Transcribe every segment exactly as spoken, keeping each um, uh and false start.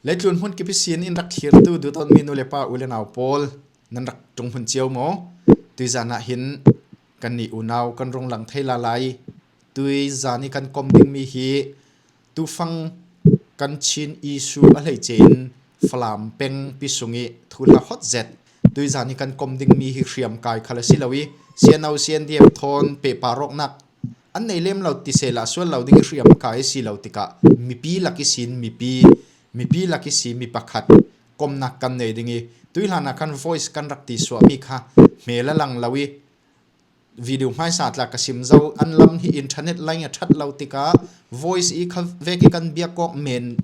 Leitlun hmun kipi sin in rak thlirtu duton mi nu le pa u le nau pawl, nan rak tung hmun cio maw? Tuizan ah hin kan nih unau kan rung lang thei lalai. Tuizan i kan kom ding mi hi tufang kan Chin issue a hleice in Falam peng pi sung i thuhla hot zet. Tuizan i kan kom ding mi hi hriamkai khal a si lo i, C N O, C N D F thawn pehpar awknak an nei lem lo ti sehla sual lo ding i hriamkai a si lo tikah mipi lak i sin mipi, mipi lak i si mi pakhat komnak kan nei ding i, tuihlan ah kan voice kan rak ti suah mi kha hmel a lang lo i, video hmaisa tla ka sim zo, an lam hi internet line a ṭhat lo tikah voice i kha vek i kan biak awk men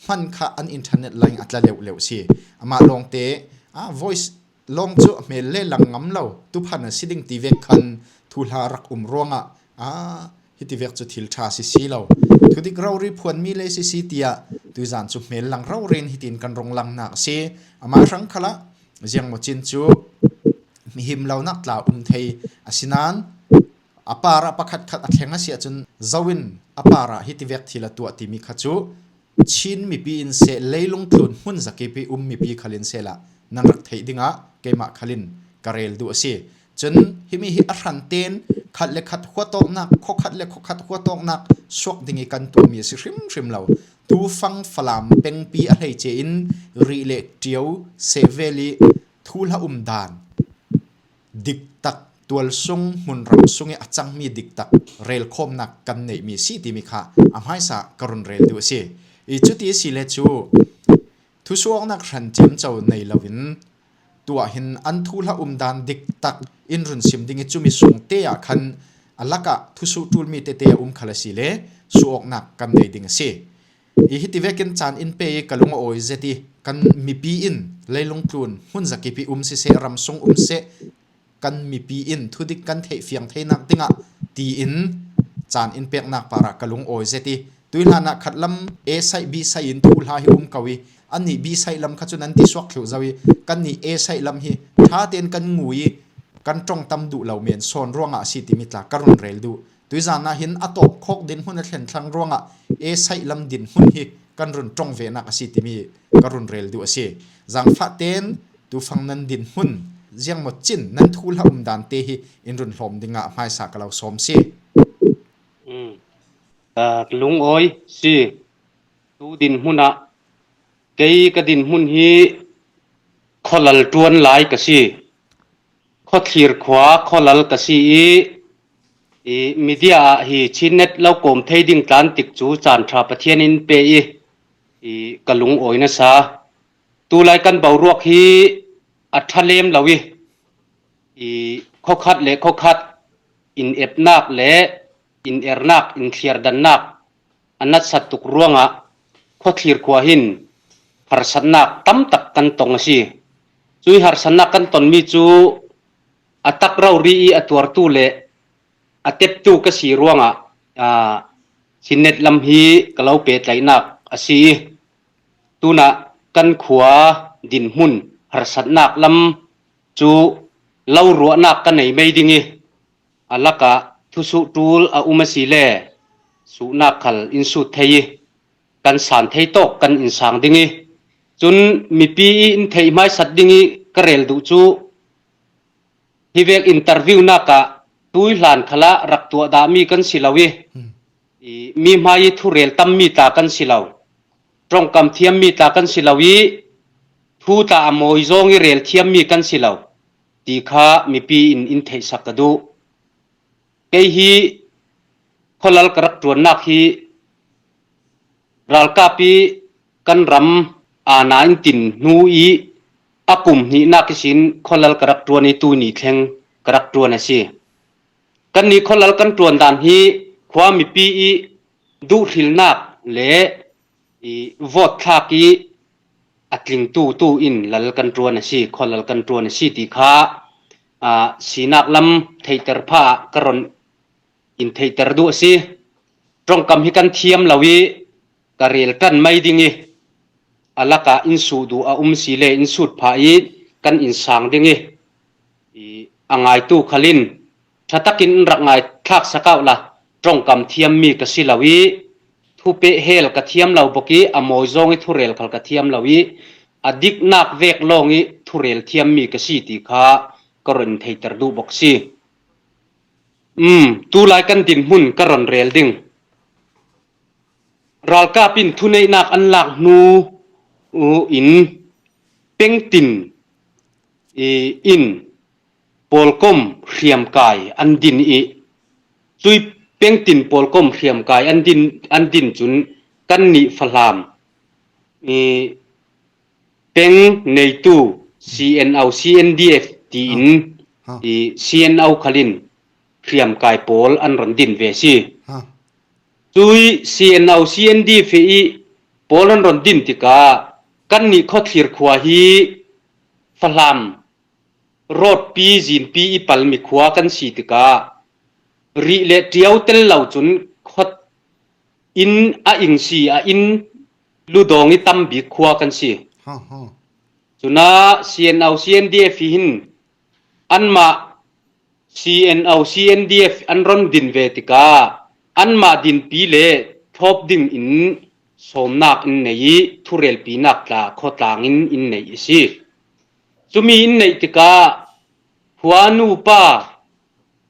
hman kha an internet line a tla leuh leuh si. Amah lawngte, ah, voice lawng cu a hmel le lang ngam lo, tuphan a si ding ti vek khan thuhla rak um ruangah, ah, hiti vek cu thil ṭha si si lo. Thudik rori phuanmi le si si tiah tuizan cu hmel lang rori in hitin kan rung langnak a si. Amah hrang khalah ziangmawcin cu mihim lonak tla um thei a si nain a parah pakhat khat a thleng a si ahcun zo in a parah hiti vek thil a tuah timi kha cu Chin mipi in seh leilung tlun hmun zakip i um mipi khal in sehla nan rak theih dingah keimah khal in ka rel duh a si. Cun himi hi a hran tein khat le khat huatawknak, khuakhat le khuakhat huatawknak suak ding i kan tuahmi a si hrimhrim lo. Tufang Falam pengpi a hleice in rih le ṭio sehvel i thuhla um dan diktak, tualsung hmunram sung i a cangmi diktak relkhawmnak kan neihmi a si timi kha a hmaisa ka run rel duh a si. I cuti a si le cu thusuawknak hran ciamco nei loin tuah hin an thuhla um dan diktak in run sim ding i cumi sungte ah khan a lakah thusuh ṭulmi tete a um khal a si le suhawknak kan nei ding a si. I hiti vekin caan in pe i ka lung a awi zet i kan mipi in leilung tlun hmun zakip i um siseh, ram sung um seh, kan mipi in thudik kan theih fiang theinak dingah tiin caan in peknak parah ka lung awi zet i, tuihlan ah khat lam A side, B side in thuhla hi um ko i, annih B side lam kha cu nan ti suak thluh zo i, kannih A side lam hi ṭha tein kan ngu i, kan ṭong tam duh lo men sawn ruangah a si timi tla ka run rel duh. Tuizan ah hin a tawp khawk dinhmun a thlen thlang ruangah A side lam dinhmun hi kan run ṭong venak a si timi ka run rel duh a si. Zangfah tein tufang nan dinhmun ziangmawcin nan thuhla um dan te hi in run hlawm dingah hmaisa ka lo sawm si. Mm. Ah, ka lungawi si. Tu dinhmun ah kei ka dinhmun hi khualal ṭuan lai ka si. Khuathlir khua khualal ka si i, i media ah hi Chinnet lo kawm thei ding tlan tik cu caan ṭha Pathian in pe i, i ka lungawi nasa. Tulai kan boruak hi a ṭha lem lo i, i khuakhat le khuakhat in epnak le in ernak, in thliardannak a natsat tuk ruangah khuathlir khua hin harsatnak tam tak kan tong a si. Cui harsatnak kan tonmi cu a tak rori i a tuartu le a teptu ka si ruangah, aa, Chinnet lam hi ka lo pehtlaihnak a si i, tunah kan khua dinhmun harsatnak lam cu lo ruahnak ka nei mei ding i, a lakah thusuh ṭul a um a si le suhnak khal in sut thei i, kan san thei tawk kan in sang ding i, cun mipi i in theih hmaisat ding i ka rel duh cu, hi vek interview nak ah tuihlan khalah rak tuah dahmi kan si lo i, i mi hmai i thurel tammi tla kan si lo, ṭongkam thiammi tla kan si lo i, thu tla a mawi zong i rel thiammi kan si lo ti kha mipi in in theihsak ka duh. Kei hi khualal ka rak ṭuannak hi ralkap i kan ram aana in tin hnu i a kum hnihnak ihsin khualal ka rak ṭuan i tuni thleng ka rak ṭuan a si. Kannih khualal kan ṭuan dan hi khua mipi i duhhrilnak le i vote thlak i a tlingtu tu in lal kan ṭuan a si, khualal kan ṭuan a si ti kha, aa, sinak lam theihter pha ah ka ron in theihter duh a si. Ṭongkam hi kan thiam lo i ka rel ṭan mai ding i, a lakah in suh duh a um si le in sut pha i kan in sang ding i, i a ngaitu khal in ṭha takin in rak ngai thlak sak auh la, ṭongkam thiammi ka si lo i, thupeh hel ka thiam lo bawk i, a mawi zawng i thurel khal ka thiam lo i, a diknak vek lawng i thurel thiam mi ka si ti kha ka rawn theihter duh bawk si. Um, tulai kan dinhmun ka rawn rel ding. Ralkap in thuneihnak an lak hnu, uh, in pengtin, i, in pawlkom hriamkai an din i, cui pengtin pawlkom hriamkai an din, an din cun kan nih Fahlam, i, peng neitu C N O, C N D F tiin, ha, i, C N O khalin hriamkai pawl an rawn din ve si. Ha. Cui C N O, C N D F i pawl an rawn din tikah kan nih Khawthlir khua hi Fahlam rawtpi zinpi i palmi khua kan si tikah rih le tiau tel lo cun khawt in a ing si a inn ludawng i tam bik khua kan si. Ha, ha. Cunah C N O, C N D F i hin anmah C N O, C N D F an rawn din ve tikah anmah dinpi le thlawp ding in sawmnak in nei i thurelpinak tla khawtlang in in nei i si. Cumi in neih tikah khua nupa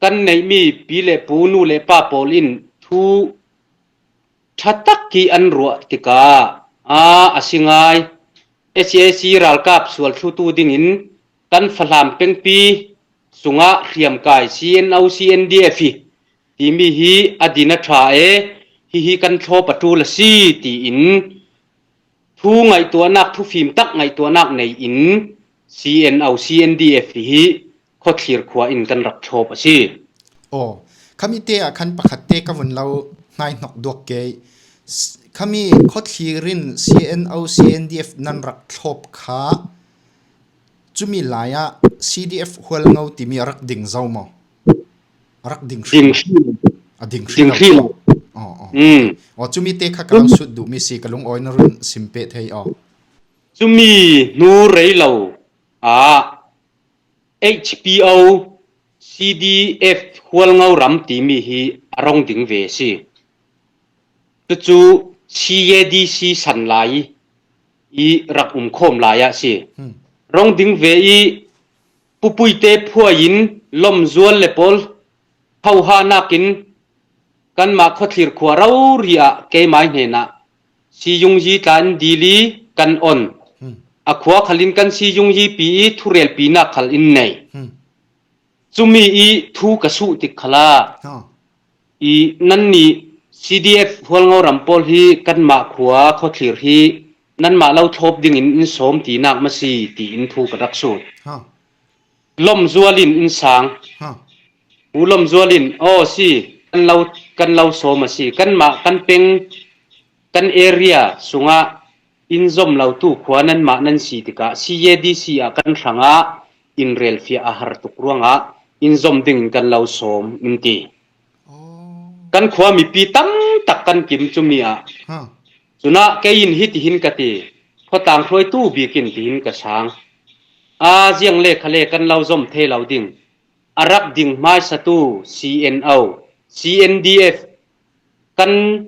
kan neihmi pi le pu, nu le pa pawl in thu ṭha tak hi an ruah tikah, a, a si ngai. S A C ralkap sual thlutu dingin kan Fahlam pengpi sungah hriamkai C N O, C N D F i timi hi a din a ṭha e, hihi kan thlawp a ṭul a si, tiin thu ngaihtuahnak, thufim tak ngaihtuahnak nei in C N O, C N D F hi Khawthlir khua in kan rak thlawp a si. Aw, khami te ah khan pakhat te ka vun lo hnaihnawk duak ke. S-, khami Khawthlir in C N O, C N D F nan rak thlawp kha, cumi lai ah C D F Hualngo timi a rak ding zo maw? A rak ding hri. Ding hri. A ding hri. Ding lo hri lo. Aw, aw. Mm. Aw, cumi te kha ka lo sut duh mi si, ka lungawi na run sim peh thei aw. Cumi hnu rei lo ah H P O, C D F Hualngo ram timi hi a rong ding ve si. Cucu C A D C san lai i rak um khawm lai ah si. Hmm. Rong ding ve i pupuite phuai in lawmzual le pawl hoha nakin kanmah Khawthlir khua rori ah keimai hnenah siyungyi tla in dil i kan on. Hmm. A khua khalin kan siyungyi pi i thurelpinak khal in nei. Hmm. Cumi i thu ka suh tik khalah, ha, i nannih C D F Hualngo ram pawl hi kanmah khua Khawthlir hi nanmah lo thlawp dingin in sawm tinak masi tiin thu ka rak sut. Ha. Lawmzual in in sang. Ha. U Lawmzual in, aw si, kan lo, kan lo sawm a si. Kanmah, kan peng, kan area sungah in zom lotu khua nanmah nan si tikah C A D C ah kan hrangah in relfiah a har tuk ruangah in zom dingin kan lo sawm in ti. Aw. Kan khua mipi tam tak kan kim cumi ah. Ha. Cunah kei in hitihin ka ti, khawtlang hruaitu bikin tihin ka sang. A ziang le khale kan lo zom thei lo ding. A rak ding hmaisatu C N O, C N D F kan,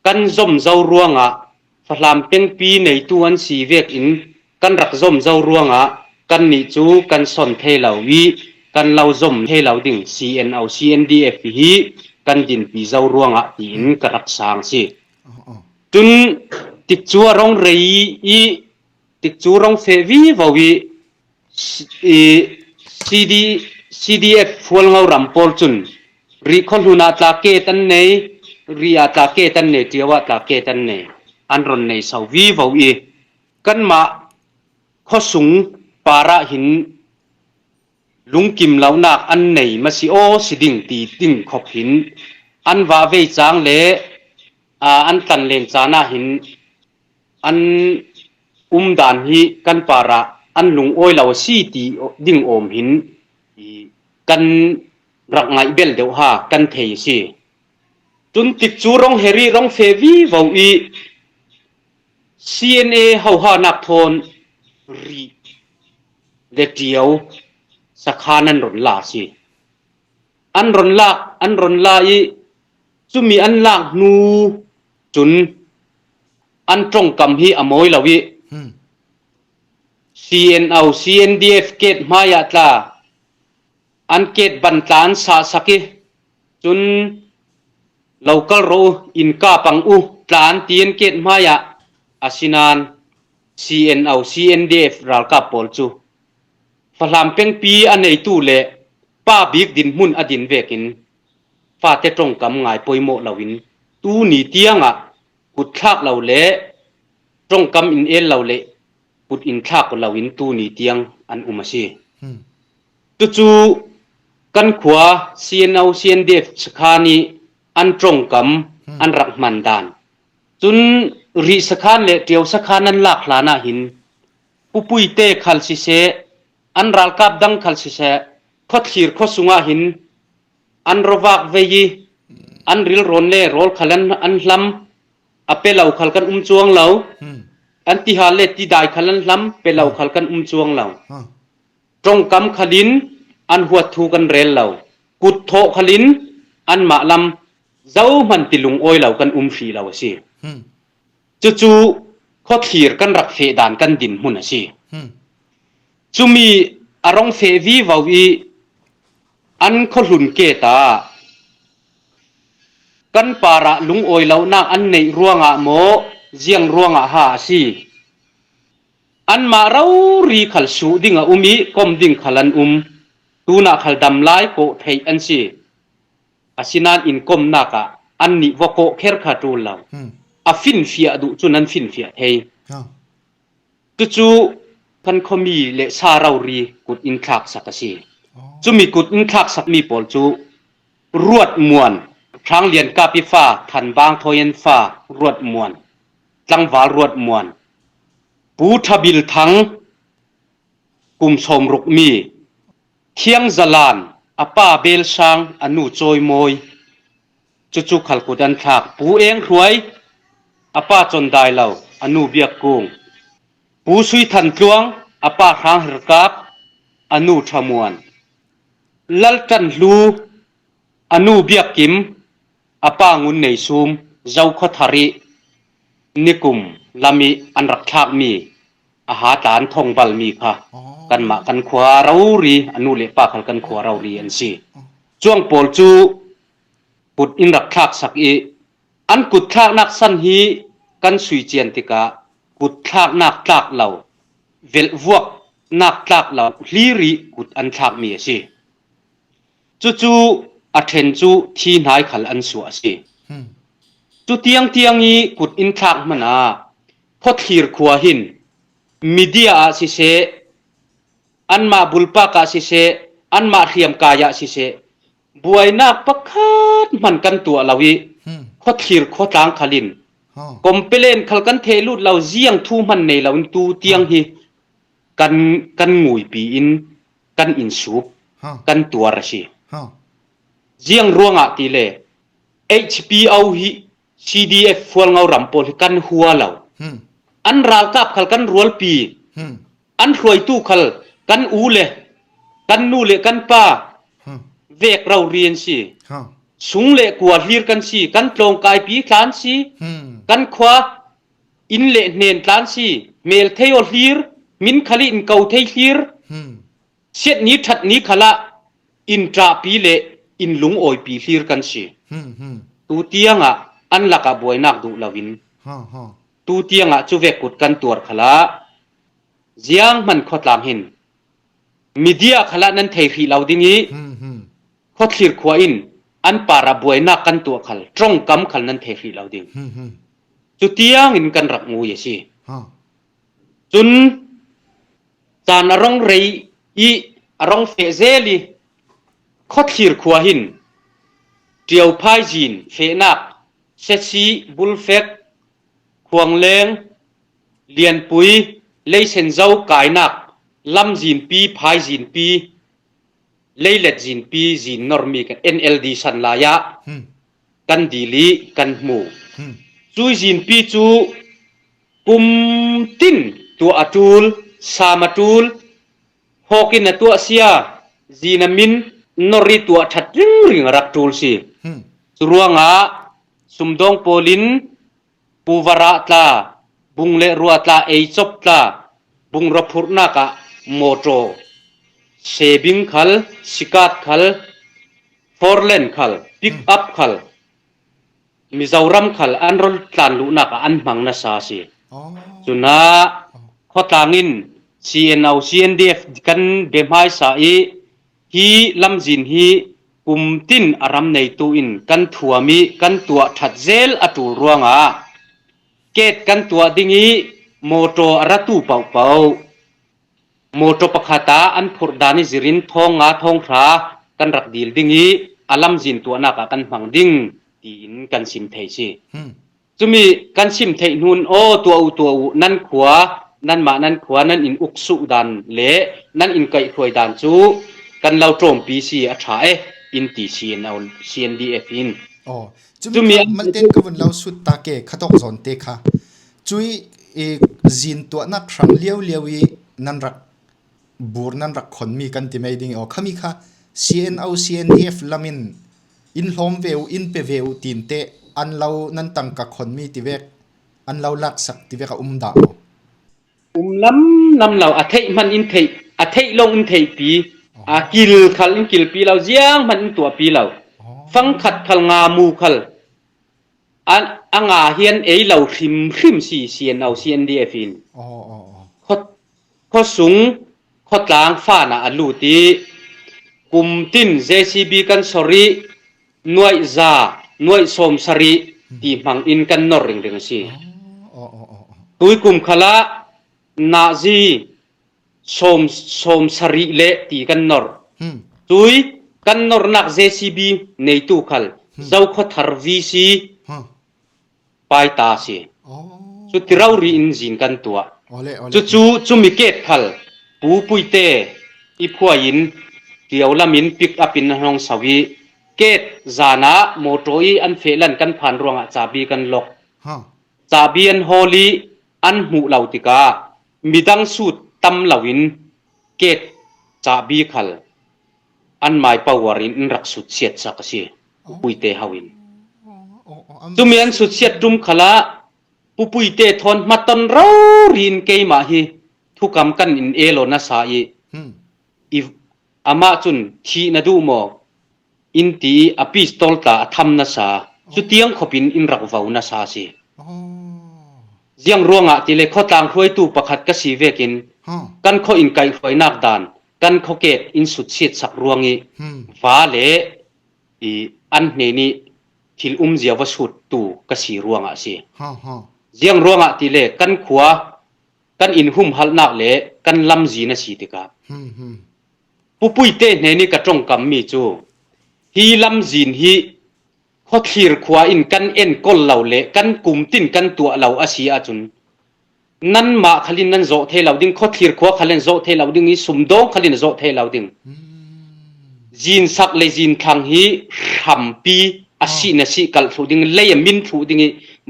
kan zom zo ruangah Fahlam pengpi neitu an si vekin kan rak zom zo ruangah kannih cu kan son thei lo i kan lo zom thei lo ding C N O, C N D F hi kan dinpi zo ruangah tiin ka rak sang si. Aw, aw. Cun tikcu a rong rei i tikcu rong feh vivo i, i C D, C D F Hualngo ram pawl cun rih khuahlun ah tla ke tan nei, rih ah tla ke tan nei, ṭio ah tla ke tan nei, an ron nei so vivo i kanmah khuasung parah hin lungkim lonak an nei masi aw si ding ti ding khop hin an vahvei cang le, aa, an tlanlen caan ah hin an umdan hi kan parah an lungawi lo a si ti ding awm hin i kan rak ngaih bel deuh ha kan thei a si. Cun tikcu rong herih rong feh vivo i C N A hohanak thawn rih le ṭio sakhan an ron la a si. An ron lak, an ron la i cumi an lak hnu Cun an ṭongkam hi a mawi lo i, hmm, C N O, C N D F ket hmaiah tla an ket ban tla an sahsak i, cun lo kal rawh u, in kap ang u, tla an ti an ket hmaiah, asinain C N O, C N D F ralkap pawl cu fahlam pengpi a neitu le pa bik dinhmun a din vekin fate ṭongkam ngai pawimawh loin tuni tiangah kutthlak lo le ṭongkam in el lo le kut in thlak loin tuni tiang an um a si. Hmm. Cucu kan khua C N O, C N D F sakhan i an ṭongkam, hmm, an rak hman dan. Cun rih sakhan le ṭio sakhan an lak hlan ah hin pupuite khal siseh, an ralkap dang khal siseh, khuathlir khua sungah hin an rawvak vei i an rilrawn le rawl khal an, an hlam, a pe lo khal kan um cuang lo, hmm, an tihal le tidai khal an hlam, pe lo, hmm, khal kan um cuang lo. Ha. Ṭongkam khalin an huat thu kan rel lo, kut thawh khalin anmah lam zohman ti lungawi lo kan um hrih lo a si. Hmm. Cucu khuathlir kan rak feh dan kan dinhmun a si. Hmm. Cumi a rong feh vivo i an khuahlun ke ta kan parah lungawi lonak an neih ruangah maw, ziang ruangah ha a si? Anmah rori khal suh ding a um i kom ding khal an um. Tunah khal dam lai kawh theih an si. Asinain innkomnak ah annih va kawh kher kha ṭul lo. Hmm. A finfiah duh cun an finfiah thei. Ha. Cucu kan khuami le sa rori kut in thlaksak a si. Oh. Cumi kut in thlaksakmi pawl cu Ruat Muan, Hrang Lian Kapi fa, Than Bang Thawi An fa, Ruat Muan, tlangval Ruat Muan, Pu Ṭha Bil Thang, kum sawmruk mi, Thiang Zalan, a pa Bel Sang, a nu Cawi Mawi, cucu khal kut an thlak. Pu Eng Hruai, a pa Cawn Dai Lo, a nu Biak Kung, Pu Sui Than Tluang, a pa Hrang Her Kap, a nu Ṭha Muan, Lal Ṭan Hlu, a nu Biak Kim, a pa Ngun Nei Sum, Zokhua Thar i nikum lam i an rak thlakmi a ha tla an thongbalmi kha, oh, kanmah kan khua rori, a nu le pa khal kan khua rori an si. Oh. Cuang pawl cu kut in rak thlaksak i an kut thlaknak san hi kan sui cian tikah kut thlaknak tlak lo, velhvuaknak tlak lo hlir i kut an thlakmi a si. Cucu a ṭhen cu thi hnai khal an suah a si. Hmm. Cu tiang tiang i kut in thlak hmanh ah Khuathlir khua hin media ah siseh, anmah bulpak ah siseh, anmah hriamkai ah siseh, buainak pakhat hmanh kan tuah lo i, hmm, Khuathlir khuatlang khal in, ha, complain khal kan theh lut lo, ziang thu hmanh nei lo in tu tiang, ha, hi kan, kan nguipi in kan insup, ha, kan tuar a si. Ha. Ziang ruangah ti le H P O hi C D F Hualngo ram pawl hi kan hua lo. Hmm. An ralkap khal kan rualpi. Hmm. An hruaitu khal kan u le kan nu le kan pa, hmm, vek rori an si. Ha. Sung le kua hlir kan si, kan tlawngkaipi tla an si, hmm, kan khua inn le hnen tla an si, hmel thei aw hlir, min khal i in ko thei hlir, hmm, siat ni ṭhat ni khalah in ṭahpi le in lungawipi hlir kan si. Hmm, hmm. Tu tiangah an lakah buainak duh loin, ha, ha, tu tiangah cuvek kut kan tuar khalah zianghman khuatlang hin media khalah nan thei hrih lo ding i, hmm, hmm, Khuathlir khua in an parah buainak kan tuah khal, ṭongkam khal nan thei hrih lo ding. Hmm, hmm. Cu tiangin kan rak ngui a si. Ha. Cun caan a rong rei i a rong feh zel i Khuathlir khua hin Ṭio Phaizin fehnak, Sesi, Bulfek, Khuangleng, Lianpui, Leisenzo kainak, Lamzinpi, Phaizinpi, Leilet zinpi, zin normi kan N L D san lai ah, hmm, kan dil i kan hmu. Hmm. Cui zinpi cu kum tin tuah a ṭul, sam a ṭul, hawk in a tuah sia, zin a min nor i tuah ṭhat ringring a rak ṭul si. Hmm. Cu ruangah sumdawng pawl in Puvara tla, Bung le Rua tla, Eichop tla, Bung raphurhnak ah mawṭaw, Sebing khal, Sikat khal, Forlen khal, pick up khal, Mizoram khal an rawl tlan luhnak ah an hmang nasa a si. Cunah khawtlang in C N O, C N D F kan bia hmaisa i hi lamzin hi kumtin a ram neitu in kan thuam i kan tuah ṭhat zel a ṭul ruangah ket kan tuah ding i mawṭaw a ratu pohpoh mawṭaw pakhat ah an phurh dan i zirin thawng nga thawng hra kan rak dil ding i a lamzin tuahnak ah kan hmang ding tiin kan sim thei si. Cumi kan sim theih hnun, aw, tuah uh, tuah uh, nan khua, nanmah nan khua, nan in uk suh dan le nan in kaihhruai dan cu kan lo ṭawmpi si a ṭha e, in ti C N O, C N D F in. Aw, cumi cumi kha an malten ka vun lo sut ta ke, kha tawk zawn te kha. Cui, e, zin tuahnak hrang liau liau i nan rak bur nan rak khonmi kan ti mai ding i aw. Khami kha C N O, C N D F lam in in hlawm ve uh, in pe ve uh tinte an lo nan tangka khonmi ti vek, an lo laksak ti vek a um dah maw? Um lam lam lo, a theih hman in theih, a theih lawng in theihpi, a kil khal in kilpi lo, ziang hman in tuahpi lo. Fangkhat khal nga mu khal a, a nga hian ei lo hrim hrim si, C N O, C N D F in. Aw, aw, aw. Khaw, khawsung, khawtlang fan ah a lut i kumtin J C B kan sawr i nuaih za, nuaih sawm sarih ti hmang in kan nor ringring a si. Aw, aw, aw, aw. Tuikum khalah nazi sawm, sawm sarih le ti kan nor. Cui kan nornak J C B neitu khal Zokhawthar V C pai ta si. Aw. Cuti rori in zin kan tuah. Awle, awle. Cucu cumi ket khal Pu Puite i phuai in Ṭio lam in pick up in an hong sau i ket zan ah mawṭaw i an fehlan kan phan ruangah cahbi kan lok. Cahbi an hawl i an hmuh lo tikah midang sut tam loin ket cahbi khal an mai power in in rak sutsiat sak a si. Pu Puite ho in. Aw, aw, aw, am cumi an sutsiat ṭum khalah Pu Puite thawn hmaton rori in keimah hi thukam kan in el aw nasa i, i amah cun thih na duh maw? In ti i a pistol tla a tham nasa, cutiang khop in in rak vo nasa a si. Aw. Ziang ruangah tile khawtlang hruaitu pakhat ka si vekin kan khaw in kaihhruainak dan, kan khaw ket in sutsiat sak ruang i va le i an hnen i thil umzia va suttu ka si ruangah a si. Ziang ruangah tile kan khua, kan in humhalhnak le kan lamzin a si tikah Pu Puite hnen i ka ṭongkammi cu hi lamzin hi Khawthlir khua in kan enkawl lo le kan kumtin kan tuah lo a si ahcun nanmah khal in nan zawh thei lo ding, Khawthlir khua khal in zawh thei lo ding i sumdawng khal in zawh thei lo ding. Zinsak le zinthlang hi hrampi a si na si kalh thluh ding, lei a min thluh ding i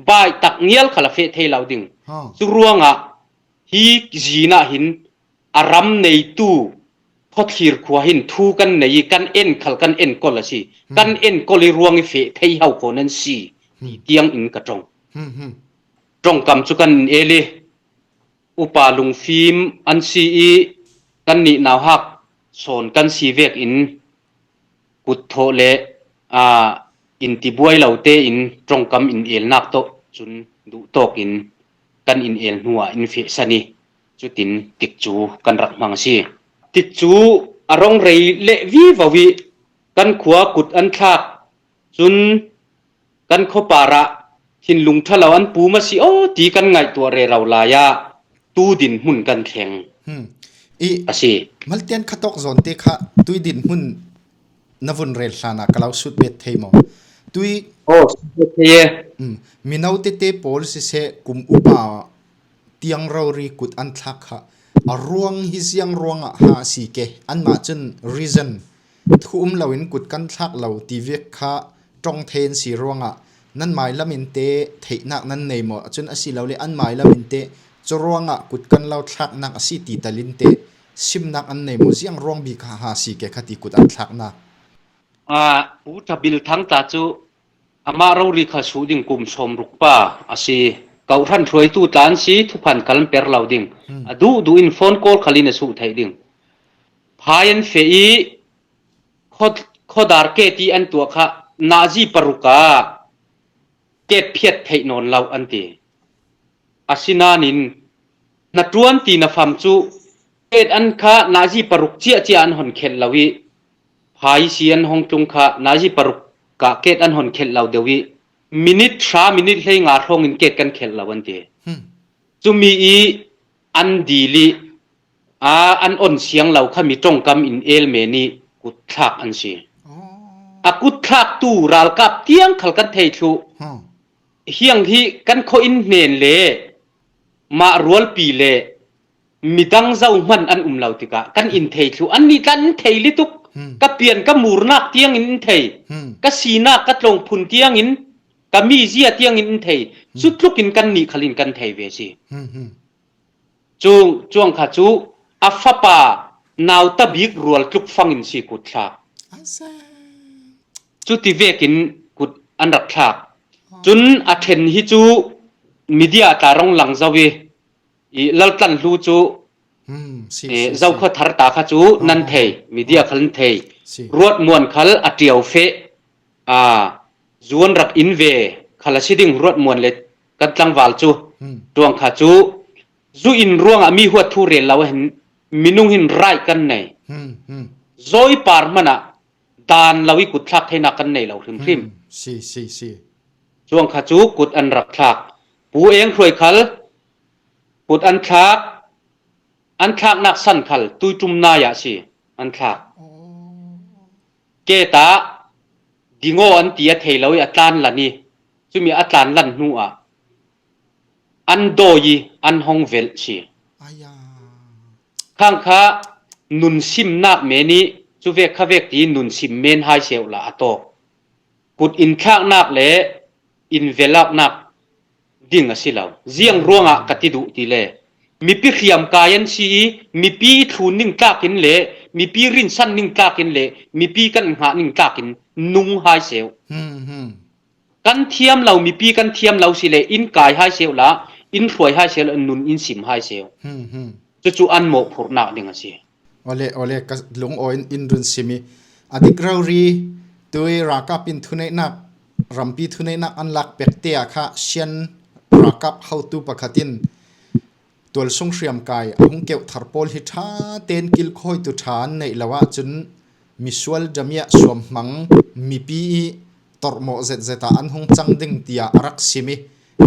baitak ngial khal a feh thei lo ding. Cu ruangah hi zin ah hin a ram neitu Khawthlir khua hin thu kan nei i kan en khal kan enkawl a si. Kan enkawl i ruang i feh thei ho khaw nan si ti tiang in ka ṭong. Ṭongkam cu kan in el i upa lungfim an si i kannih nauhak sawn kan si vekin kut thawh le, aa, in ti buai lo tein ṭongkam in elnak tawh cun duhtawk in kan in el hnuah in fehsan i cutin tikcu kan rak hmang a si. Tikcu a rong rei leh vivo i kan khua kut an thlak cun kan khuapar ah thinlung ṭha lo an pum a si aw ti kan ngaihtuah rero lai ah tu dinhmun kan thleng i a si. Maltian khatawk zawnte kha tui dinhmun na vun rel hlan ah ka lo sut bet thei maw? Tui aw, sut bet thei e. Mino tete pawl siseh, kum upa tiang rori kut an thlak kha a ruang hi ziang ruangah ha a si ke? Anmah cun reason, thu um loin kut kan thlak lo ti vek kha ṭong thei an si ruangah nan mailam in te theihnak nan nei maw? Cun a si lo le an mailam in te cu ruangah kut kan lo thlaknak a si ti tal in te simnak an nei maw? Ziang ruang bik ha a si ke kha ti kut an thlaknak? Aa, Pu Ṭha Bil Thang tla cu amah rori kha suh ding kum sawmruk pa a si. Kau hran hruaitu tla an si, thuphan kal an per lo ding. Hmm. A duh duh in phone call khal in a suh theih ding. Phai an feh i, khaw, khawdar ket i an tuah kha, nazi paruk ah ket phiat theih nawn lo an ti. Asinain, na tuan ti na fam cu, ket an kha nazi paruk ciahciah an hon khelh lo i, phai si an hong tlung kha, nazi paruk ah ket an hon khelh lo deuh i, minit hra, minit hleinga hrawng in ket kan khelh lo an ti. Hmm. Cumi i an dil i, aa, an on siang lo kha mi ṭongkam in el men i kut thlak an si. Oh. A kut thlaktu ralkap tiang khal kan thei thluh. Hmm. Hiang hi kan khaw in hnen le mah rualpi le midang zohman an um lo tikah kan in thei thluh. Annih tla in thei lutuk. Hmm. Ka pian ka murnak tiangin in thei. Hmm. Ka sinak ka tlawngphun tiangin, ka mizia tiangin in thei. Hmm. Cutlukin kannih khal in kan thei ve si. Hmm, hmm. Cu, cuang kha cu a fapa nauta bik rual tluk fangin si kut thlak. A za. Cuti vekin kut an rak thlak. Oh. Cun a ṭhen hi cu media tla rong lang zo i, i Laltlan Hlu cu, hmm, si, eh, si, Zokhua si. Thar ta kha cu, oh, nan, oh, thei, oh, media, oh, khal nan thei. Si. Ruat Muan khal a ṭiau feh, aa, zuan rak in ve khal a si ding, Ruat Muan le kan tlangval cu. Hmm. Cuang kha cu zu in ruangah mi huat thu rel lo ah hin minung hin raih kan nei. Hmm, hmm. Zawi par hmanah dan lo i kut thlak theinak kan nei lo hrimhrim. Hmm, si, si, si. Cuang kha cu kut an rak thlak. Pu Eng Hruai khal kut an thlak, an thlaknak san khal Tuiṭum nai ah si an thlak. Oh. Ket ah ding aw an ti a thei lo i a tlan lan i, cumi a tlan lan hnu ah an dawi i an hong velh si. Aya. Khang kha nun simnak men i, cu vek kha vek ti nun sim men hai seuh la a tawk. Kut in thlaknak le in velaknak ding a si lo. Ziang ruangah ka ti duh ti le, mipi hriamkai an si i, mipi i thlun ning tlakin le, mipi rinsan ning tlakin le, mipi kan hngah ning tlakin nung hai seuh. Hmm, hmm. Kan thiam lo, mipi kan thiam lo si le, in kai hai seuh la, in hruai hai seuh la, nun in sim hai seuh. Hmm, hmm. Cucu an mawhphurhnak ding a si. Awle, awle, ka lungawi in, in run sim i, a dik rori, tui ralkap in thuneihnak, rampi thuneihnak an lak pek te ah kha Shan ralkap hotu pakhat in tualsung hriamkai a hung keuh thar pawl hi ṭha tein kilkhawitu ṭha an neih lo ahcun misual damiah suamhmang mipi i torhmawh zetzet ah an hung cang ding tiah a rak sim i,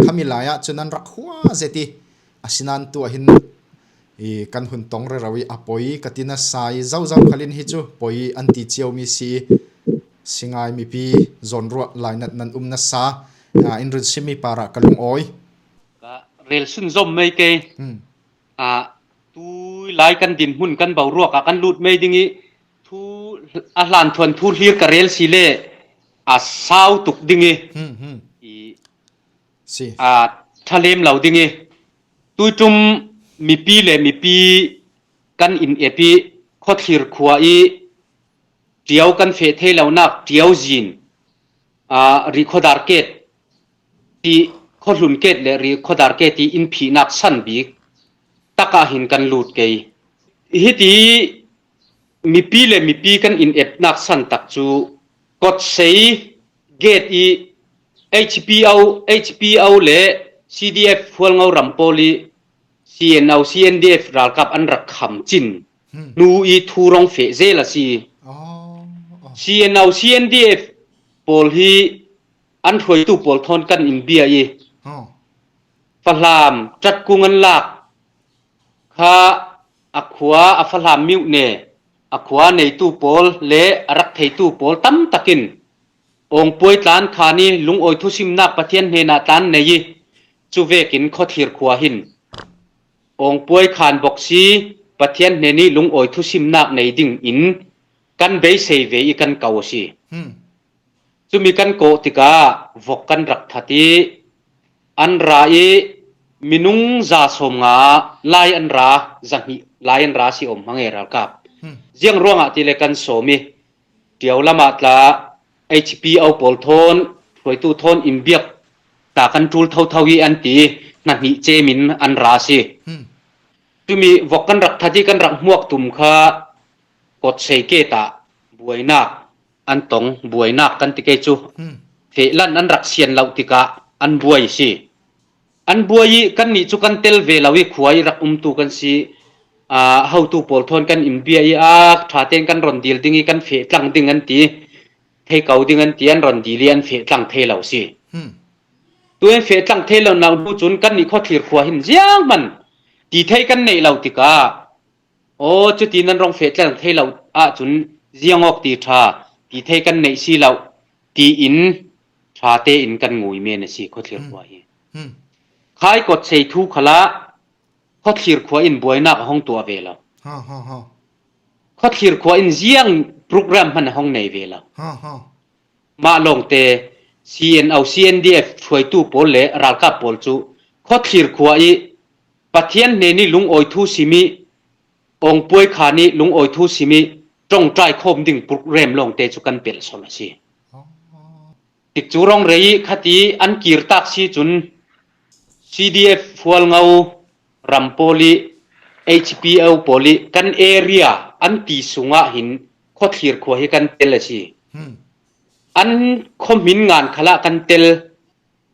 khami lai ahcun an rak hua zet i, asinain tuah hin i kan hun tong rero i a poi ka ti nasa i, zozo khal in hi cu poi an ti ciomi si i, Singai mipi zawnruah lainat nan um nasa, aa, in run simmi parah ka lungawi. Ka rel sunzom mei kei. Hmm. Aa, tu lai kan dinhmun kan boruak ah kan lut mei ding i, thu a hlanthuan thu hlir ka rel si le a sau tuk ding i, hmm, hmm, i, si, aa, ṭha lem lo ding i, Tuiṭum mipi le mipi kan in ep i, khuathlir khua i ṭiau kan feh thei lonak ṭiau zin, aa, ri khuadar ket i, khuahlun ket le ri khuadar ket i in phihnak san bik takah hin kan lut kei. Hiti mipi le mipi kan in epnak san tak cu Kawtsei gate i H P O, H P O le C D F Hualngo ram pawl i C N O, C N D F ralkap an rak kham cin, hmm, hnu i thu rong feh zel a si. Oh, oh. C N O, C N D F pawl hi an hruaitu pawl thawn kan in bia i, oh, fahlam ṭatkung an lak kha a khua a fahlam miuh ne a khua neitu pawl le a rak theitu pawl tam takin Awngpuai tlan khan i lungawi thusimnak Pathian hnenah tlan nei i, cu vekin khuathlir khua hin Awngpuai khan bok si Pathian hnen i lungawi thusimnak nei ding in kan beisei ve i kan ko a si. Hmm. Cumi kan kawh tikah vok kan rak that i an ra i minung za sawm nga lai an ra, za hnih lai an ra si om hmange ralkap. Hmm. Ziang ruangah ti le kan sawm i ṭiau lamah tla H P O pawl thawn, hruaitu thawn in biak ta kan ṭul thotho i an ti. hna hnih cemin an ra a si. Hmm. Tumi vok kan rak that i kan rak hmuak tum kha Kawtsei ketah buainak an tong, buainak kan ti kei cu. Hmm. Fehlan an rak sian lo tikah an buai a si. An buai i kannih cu kan tel ve lo i khua i rak umtu kan si. Aa, hotu pawl thawn kan in bia i a ṭha tein kan ron dil ding i kan feh tlang ding an ti, thei ko ding an ti, an ron dil i an feh tlang thei lo a si. Hmm. Tu an feh tlang thei lo nak hnu cun kannih khuathlir khua hin zianghman ti thei kan neih lo tikah, aw, cuti nan rong feh tlang thei lo ahcun ziang awk ti ṭha, ti thei kan neih si lo, tiin ṭha tein kan ngui men a si khuathlir Hmm. khua hi. Hmm. Khai Kawtsei thu khalah khuathlir khua in buainak a hong tuah ve lo. Ha, ha, ha. Khuathlir khua in ziang program hman a hong nei ve lo. Ha, ha. Mah lawngte C N O, C N D F hruaitu pawl le ralkap pawl cu khuathlir khua i Pathian hnen i lungawi thu sim i, Awngpuai khan i lungawi thu sim i, ṭawngṭai khawm ding program lawngte cu kan pelh sawn a si. Oh. Tikcu rong rei i khat i an kir tak si cun C D F Hualngo ram pawl i H P O pawl i kan area an ti sungah hin khuathlir khua hi kan tel a si. Hmm. An khuahmin ngan khalah kan tel.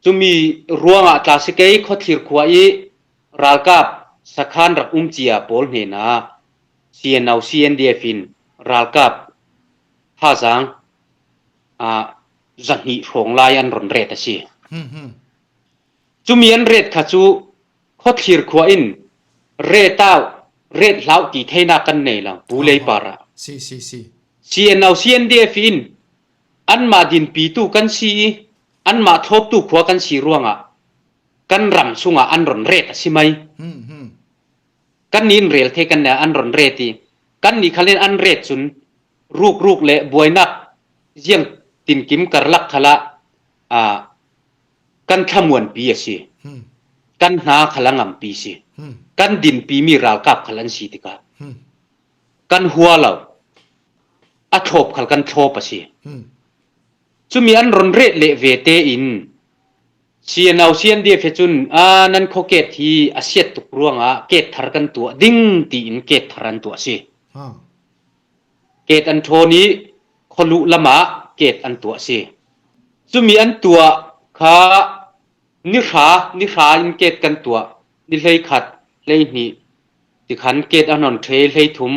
Cumi ruangah tla si kei khuathlir khua i ralkap sakhan rak um cia pawl hnenah C N O, C N D F in ralkap hazang, ah, zahnih hrawng lai an ron ret a si. Hmm, hmm. Cumi an ret kha cu khuathlir khua in ret au, ret hlau ti theinak kan nei lo, pu lei par ah. Si, si, si. C N O, C N D F in anmah dinpitu kan si i, anmah thlawptu khua kan si ruangah kan ram sungah an ron ret a si mai. Hmm, hmm. Kannih in rel thei kan nih an ron ret i, kannih khal in an ret cun rukruk le buainak ziang tinkim karlak khalah, aa, kan thlamuanpi a si. Hmm. Kan hna khal a ngampi si. Hmm. Kan dinpimi ralkap khal an si tikah Hmm. kan hua lo. A thlawp khal kan thlawp a si. Hmm. Cumi an ron ret leh ve tein C N O, C N D F he cun, aa, nan khuaket hi a siat tuk ruangah ket thar kan tuah ding tiin ket thar an tuah si. Ha. Ket an ṭhawn i khualuh lamah ket an tuah si. Cumi an tuah kha ni hra, ni hra in ket kan tuah, ni hleikhat, hleihnih, tikhan ket an hon ṭhe, hleithum,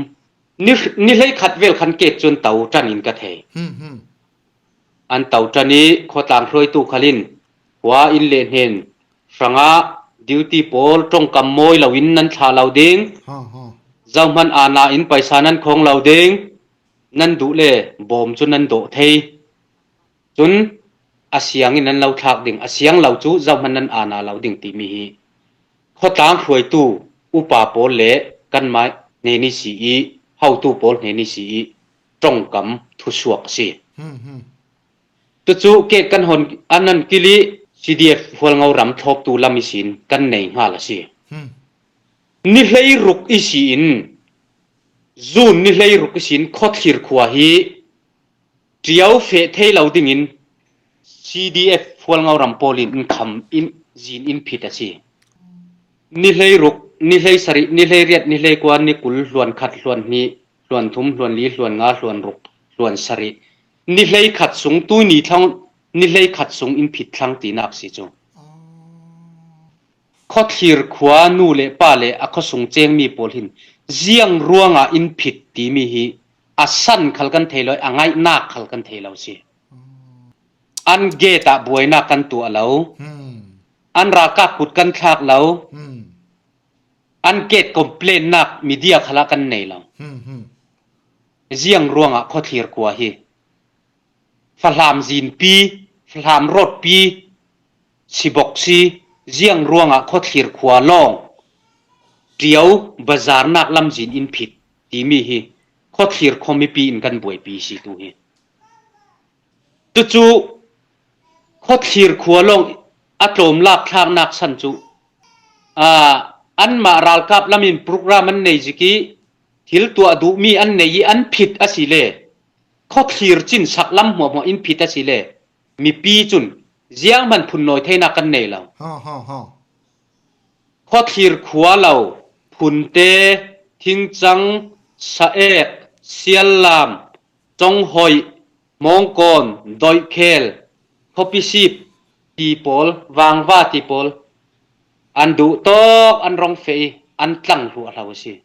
ni, ni hleikhat vel khan ket cun to ṭan in ka thei. Hmm, hmm. An to ṭan i khuatlang hruaitu khal in khua in le hnen hrangah duty pawl ṭongkam mawi loin nan thlah lo ding. Ha, ha. Zohman aana in paisa nan khawng lo ding. Nan duh le bawm cu nan dawh thei. Cun a siang in nan lo thlak ding, a siang lo cu zohman nan aana lo ding timi hi khuatlang hruaitu upa pawl le kanmah hnen i si i, hotu pawl hnen i si i, ṭongkam thusuak a si. Hmm, hmm. Tucu ket kan hon an nan kil i C D F Hualngo ram thlawptu lam ihsin kan nei hngal a si. Hmm. Ni hleiruk ihsin, June ni hleiruk ihsin khuathlir khua hi ṭio feh thei lo dingin C D F Hualngo ram pawl in in kham in zin in phit a si. Ni hleiruk, ni hleisarih, ni hleiriat, ni hleikua, ni kul, hluan khat, hluan hnih, hluan thum, hluan li, hluan nga, hluan ruk, hluan sarih, ni hleikhat sung, tuini thlang, ni hleikhat sung in phit thlang tinak si cu. Khuathlir khua nu le pa le a khuasung cengmi pawl hin ziang ruangah in phit timi hi a san khal kan thei lo, a ngaihnak khal kan thei lo si. An gate ah buainak kan tuah lo. Hmm. An ralkap kut kan thlak lo. Hmm. An gate complainnak media khalah kan nei lo. Hmm, hmm. Ziang ruangah khuathlir khua hi fahlam zinpi, fahlam rawtpi si bok si, ziang ruangah khuathlir khua lawng ṭio bazarnak lamzin in phit timi hi khuathlir khua mipi in kan buaipi si tu hi. Tucu khuathlir khua lawng a tlawmlak thlaknak san cu, aa, anmah ralkap lam in program an nei zik i thil tuah duhmi an nei i an phit a si le khuathlir cin sak lam hmuahhmuah in phit a si le mipi cun zianghman phunnawi theinak kan nei lo. Ha, ha, ha. Khawthlir khua lo, Phunte, Thingchang, Saek, Siallam, Chonghoih, Mawngkawn, Doihkhel, Khawpisip ti pawl, Vangva ti pawl, an duh tawk, an rong feh i, an tlang hluah hlo a si.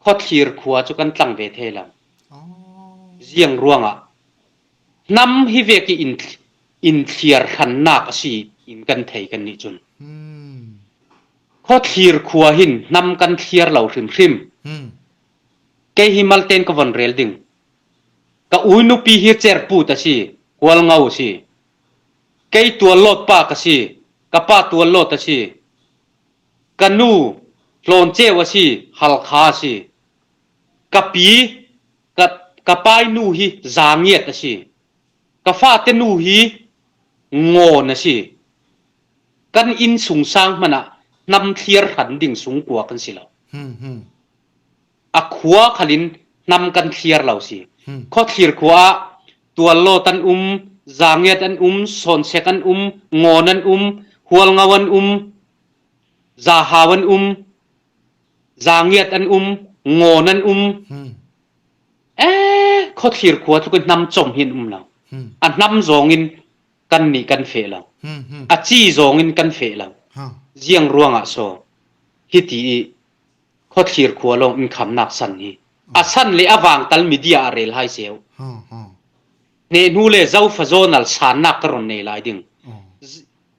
Khawthlir khua chu kan tlang ve thei lo. Ziang ruangah hnam hi vek i in, inthliar hrannak a si in kan thei kan nih chun. Khawthlir khua hin hnam kan thliar lo hrimhrim. Kei hi Malten ka von rel ding. Ka uinupi hi Cherput a si, Hualngo a si. Kei Tuallawt pa ka si, ka pa Tuallawt a si. Ka nu Hlawncheu a si, Halkha a si. Ka pi, ka, ka painu hi Zangiat a si. Ka fate nu hi Ngawn a si. Kan innsungsang hmanah hnam thliar hran ding sungkua kan si lo. A khua khalin hnam kan thliar lo si. Khawthlir khua ah Tuallawt an um, Zangiat an um, Sawnsek an um, Ngawn an um, Hualngo an um, Zahau an um, Zangiat an um, Ngawn an um. Eh, Khawthlir khua chu kan hnam chom hi an um lo. A hnam zawngin kan nih kan feh lo. A chi zawngin kan feh lo. Ziang ruangah saw hiti i Khawthlir khua lawng in khamnak san hi. A san le a vangtal media a rel hai seuh. Hnehnu le Zofa Zonal sannak ka ron nei lai ding.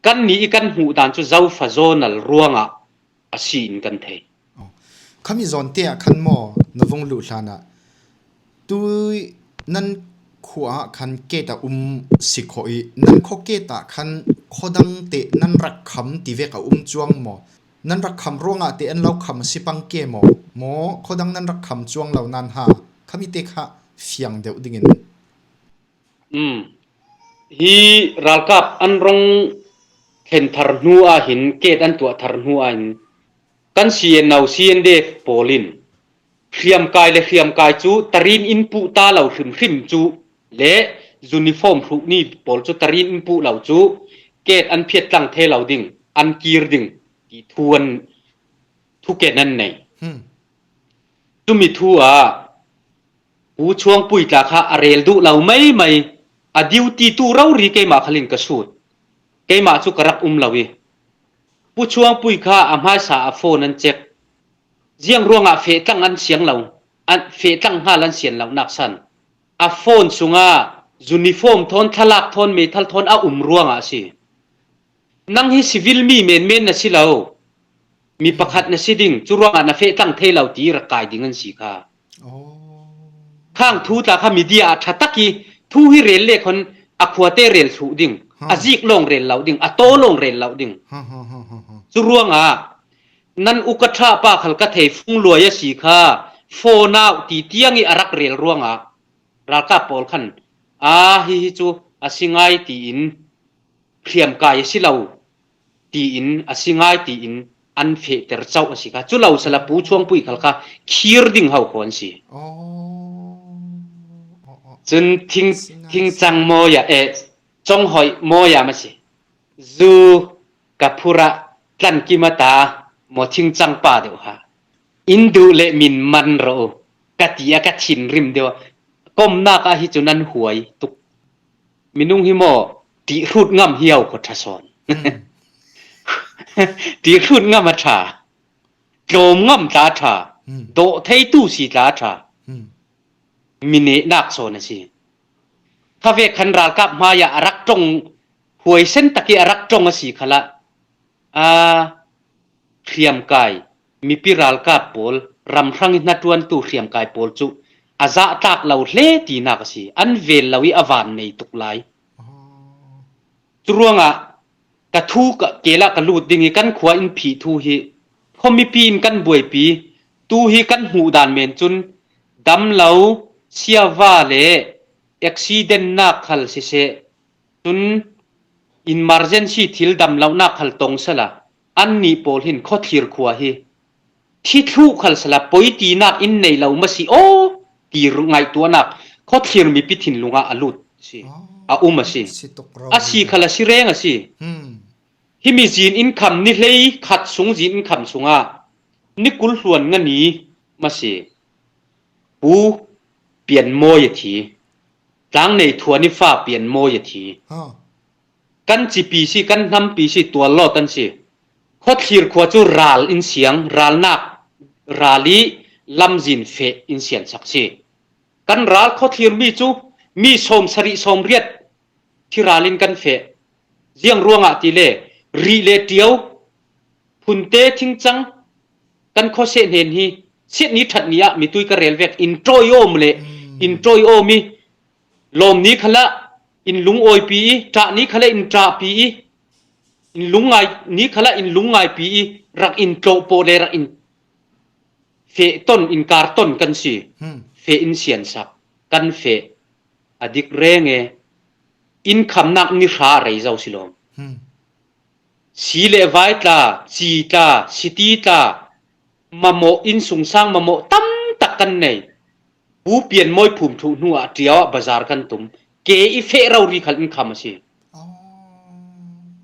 Kan nih i kan hmuh dan chu Zofa Zonal ruangah a si in kan thei. Khami zawnte ah khan maw na vung luh hlanah tui nan khua ah khan ket a um si khawh i nan khaw ket ah khan khaw dang teh nan rak kham ti vek a um chuang maw? Nan rak kham ruangah teh an lo kham a si pang ke maw? Maw khaw dang nan rak kham chuang lo nan ha? Khami te kha fiang deuh dingin. Um. Hi ralkap an rong thlen thar hnu ah hin, ket an tuah thar hnu ah hin, kan C N O, C N D F pawlin hriamkai le hriamkai cu tarin in puh ta lo hrimhrim cu le uniform hruhni pawl cu tarin in puh lo cu ket an phiat tlang thei lo ding, an kir ding ti thu an, thuken an nei. Cumi thu ah Pu Chuangpui tla kha a rel duh lo maimai, a duty tu rori keimah khalin ka sut. Keimah cu ka rak um lo i Pu Chuangpui kha a hmaisa a phone an check. Ziang ruangah feh tlang an siang lo, an, feh tlang hngal an sian lo nak san. A phone sungah uniform thawn, thlalak thawn, meithal thawn a um ruangah a si. Nang hi civil mi menmen na si lo. Mi pakhat na si ding, cu ruangah na feh tlang thei lo ti rak kai ding an si kha. Khang thu tla kha media ah ṭha tak i thu hi rel le khon a khuate rel thluh ding, a zik lawng rel lo ding, a taw lawng rel lo ding. Cu ruangah nan uka ṭha pa khal ka thei fung luai a si kha, phone ah ti tiang i a rak rel ruangah ralkap pawl khan, a hi hi cu a si ngai tiin hriamkai a si lo tiin a si ngai tiin an fehter chauh a si kha. Cu lo sala Pu Chuangpui khal kha khir ding ho khaw an si. Cun thing, thingcang mawi ah, eh, conghoih mawi ah ma si. Zu ka phurah tlan kim a ta maw thingcang pa deuh ha. In duh le min man rawh u ka ti a ka thinrim deuh a. Komnak ah hi cu nan huai tuk. Minung hi maw, ṭihhrut ngam hi au khaw ṭha sawn. Ṭihhrut ngam a ṭha, tlawm ngam tla a ṭha, dawh theitu si tla a ṭha. Mi nehnak sawn a si. Khavek khan ralkap hmaiah a rak ṭong, huaisen tak i a rak ṭong a si khalah, a, hriamkai, mipi ralkap pawl, ram hrang i hnaṭuantu hriamkai pawl cu a zahtlak lo hle tinak a si. An vel lo i a van nei tuk lai. Cu ruangah ka thu ka, kelah ka lut ding i kan khua in phih thu hi khuamipi in kan buaipi, tu hi kan hmuh dan men cun dam lo, siava le accident nak khal siseh, cun emergency thil dam lonak khal tong sala, annih pawl hin khuathlir khua hi thi thluh khal sala poi tinak in nei lo ma si aw ti ngaihtuahnak khuathlir mipi thinlung ah a lut si, a um a si. A si khal a si reng a si. Himi zin in kham ni hlei khat sung zin in kham sungah ni kul hluan nga ni masi Pu Pian Mawi a thi. Tlangnei Thua ni fa Pian Mawi a thi. Kan cipi si, kan hnampi si, tual law kan si. Khawthlir khua cu ral in siang, ralnak, ral i lamzin feh in siansak si. Kan ral khawthlir mi cu mi sawm sarih sawm riat thi ral in kan feh. Ziang ruangah tile rih le ṭio, phunte thingcang kan khuaseh hnen hi siat ni ṭhat ni ah mitui ka rel vek in ṭawi awm le in ṭawi awm i lawm ni khalah in lungawipi i ṭah ni khalah in ṭahpi i in lungngai ni khalah in lungngaipi i rak in tlawh pawh le rak in feh ton in kar ton kan si. Feh in siansak kan feh a dik reng e. In khamnak ni hra a rei zo si lawm. Si le vai tla, ci tla, siti tla, mamawh, innsungsang mamawh tam tak kan nei. Pu Pian Mawi phum thuh hnu ah ṭio ah bazar kan tum. Ke i feh rori khal in kham a si.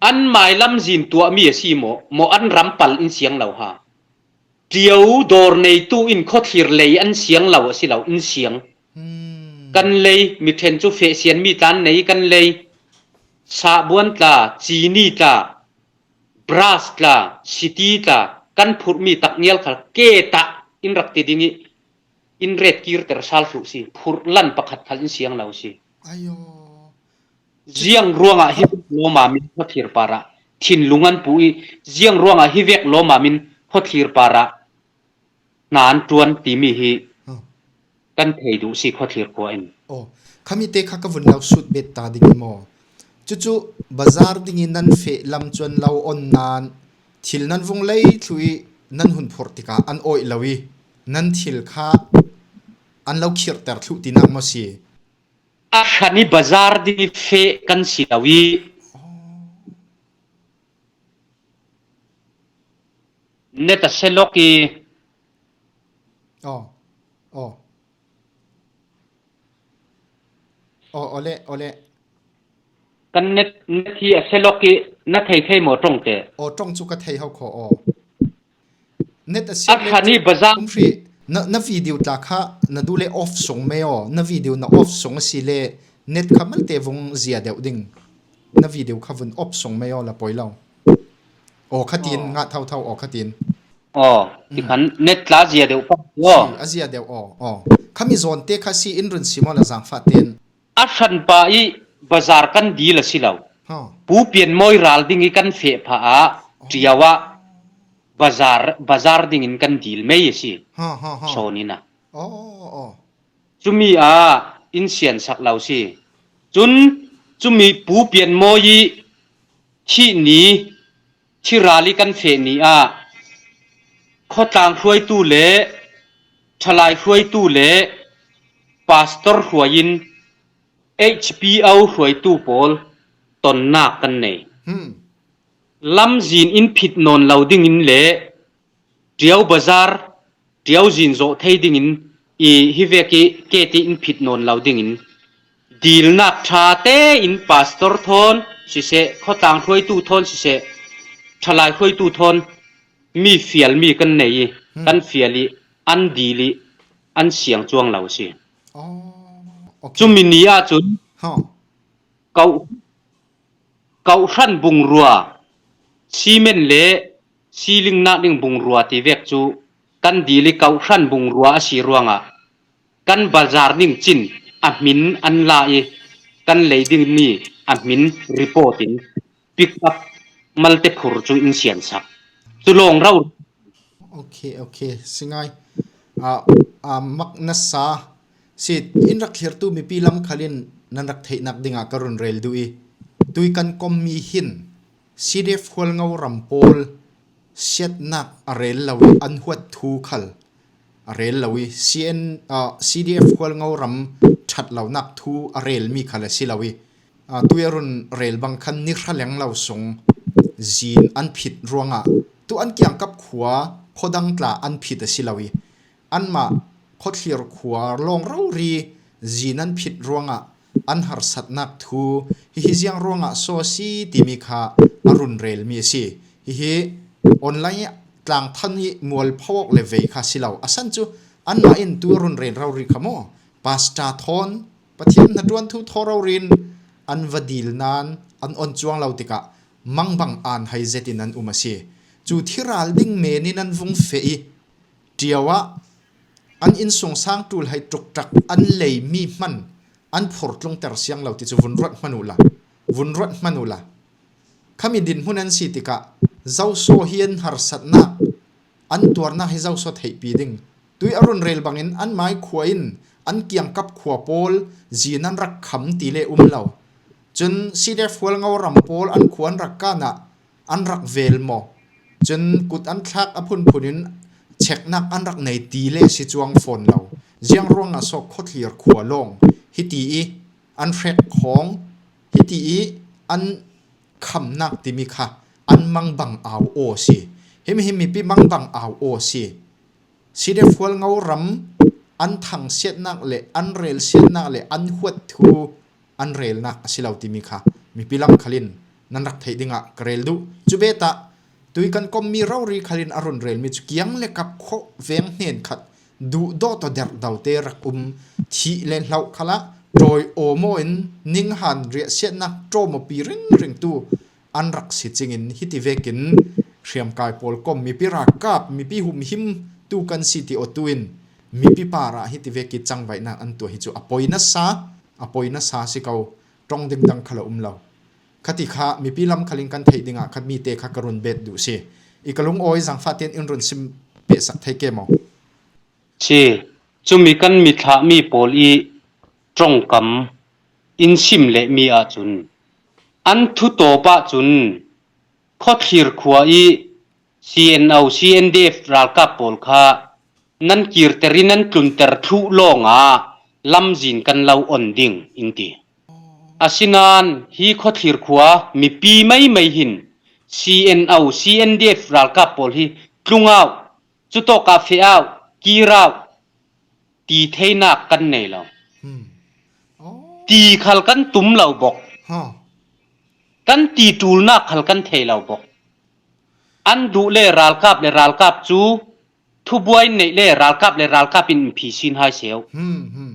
An mailam zin tuahmi a si maw, maw an ram pal in siang lo ha. Ṭio dawr neitu in khawthlir lei an siang lo a si lo, in siang. Kan lei, mi ṭhen cu feh sian mi tlan nei kan lei. Sahbuan tla, cini tla, brass tla, siti tla, kan phurhmi taknial khal ke tah in rak ti ding i in ret kirter sal thluh si, phurh lan pakhat khal in siang lo si. Ziang ruangah hi vek lawma min khawthlir parah thinlung an pu i, ziang ruangah hi vek lawma min khawthlir parah hna an ṭuan timi hi kan thei duh si khawthlir khua in. Aw, khami te kha ka vun lo sut bet ta ding i maw? Cucu bazar ding i nan feh lam cuan lo on nan thil nan vung lei thluh i nan hun phurh tikah an awih lo i nan thil kha an lo khirhter thluh tinak maw si? A hran i bazar ding i feh kan si lo i net a selok i. Aw, aw. Aw, aw le, aw le. Kan net, net hi a selok i na thei thei maw ṭong te? Aw, ṭong cu ka thei ho kho aw. Net a siat le hran i bazar um hrih. Na, na video tla kha na duh le off sung mei aw. Na video na off sung a si le net kha malte vung zia deuh ding. Na video kha vun off sung mei aw la poi lo. Aw khatin ngah thotho aw khatin. Aw, tikhan net tla zia deuh pah aw. A zia deuh aw, aw. Khami zawn te kha si in run sim aw la zangfah ten. A hranpa i bazar kan dil a si lo. Pu Pian Mawi ral ding i kan feh pha ah ṭio ah bazar, bazar ding in kan dil mei a si. Sawn in a. Cumi ah in siansak lo si. Cun cumi Pu Pian Mawi i thih ni, thih ral i kan feh ni ah khawtlang hruaitu le ṭhalai hruaitu le pastor hruai in H P O hruaitu pawl tonnak kan nei. Lamzin in phit nawn lo dingin le ṭio bazar, ṭio zin zawh thei dingin i hi vek i keti in phit nawn lo dingin dilnak ṭha tein pastor thawn siseh, khawtlang hruaitu thawn siseh, ṭhalai hruaitu thawn mi fialmi kan nei i kan fial i an dil i an siang cuang lo a si. Cumi ni ahcun kauh, kauhhran bungrua, cement le ceiling nak ding bungrua ti vek cu kan dil i kauhhran bungrua a si ruangah kan bazar ning cin a hmin an la i kan lei dingmi a hmin report in pick up malte phur cu in siansak. Cu lawng rau. Ok, ok, si ngai. Ah, ah, mak nasa si in rak thlirtu mipi lam khalin nan rak theihnak dingah ka run rel duh i tui kan kommi hin C D F Hualngo ram pawl siatnak a rel lo i an huat thu khal a rel lo i C N, ah, C D F Hualngo ram ṭhat lonak thu a relmi khal a si lo i, ah, tui a run rel bang khan ni hra leng lo sung zin an phit ruangah tu an kiangkap khua khuadang tla an phit a si lo i anmah khuathlir khua lawng rori zin an phit ruangah an harsatnak thu, hihi ziang ruangah so a si timi kha a run relmi a si. Hihi online ah tlangthan ih mualpho awk le vei kha a si lo. A san cu anmah in tu a run rel rori kha maw? Pastor thawn Pathian hnaṭuan thu thaw rori in an va dil nain an on cuang lo tikah mangbang aan hai zetin an um a si. Cu thi ral ding men in an vung feh ih ṭio ah an innsungsang ṭul hai ṭukṭak an leimi hman an phurtlungter siang lo ti cu vun ruat hman uhla, vun ruat hman uhla. Khami dinhmun an si tikah zoso hi an harsatnak, an tuarnak hi zoso theihpi ding. Tui a run rel bangin anmai khua in an kiangkap khua pawl zin an rak kham ti le um lo. Cun C D F Hualngo ram pawl an khua an rak kan ah an rak vel maw? Cun kut an thlak a phunphun in cheknak an rak nei ti le si cuang fawn lo. Ziang ruangah so khuathlir khua lawng hiti ih an hrek khawng hiti ih an khamnak timi kha an mangbang au aw a si. Himi hi mipi mangbang au aw a si. C D F Hualngo ram an thangsiatnak le an relsiatnak le an huat thu an relnak a si lo timi kha mipi lam khalin nan rak theih dingah ka rel duh. Cu betah tui kan kommi rori khalin a run relmi cu kiang le kap khawh veng hnen khat duhdaw tawh derhdo te rak um thih le hlauh khalah ṭawi awmaw in ninghan riahsiatnak ṭawmawpi ringringtu an rak si cingin hiti vekin hriamkai pawl kom mipi ralkap mipi humhim tu kan si ti aw tu in mipi parah hiti vek ih cangvaihnak an tuah hi cu a poi nasa, a poi nasa si ko, ṭong dingdang kha lo um lo. Khati kha mipi lam khalin kan theih dingah khat mi te kha ka run bet duh si. I ka lungawi zangfah tein in run sim pehsak thei ke maw? Si. Cumi kan mithlahmi pawl ih ṭongkam in sim lehmi ahcun an thutawp ahcun Khuathlir khua ih C N O, C N D F ralkap pawl kha nan kirter ih nan tlunter thluh lawngah lamzin kan lo on ding in ti. Asinain hi Khuathlir khua mipi meimei hin C N O, C N D F ralkap pawl hi tlung au, cutawkah feh au, kir au ti theinak kan nei lo. Hmm. Oh. Ti khal kan tum lo bawk. Ha. Kan ti ṭulnak khal kan thei lo bawk. An duh le ralkap le ralkap cu thubuai neih le ralkap le ralkap in phi sin hai seuh. Hmm, hmm.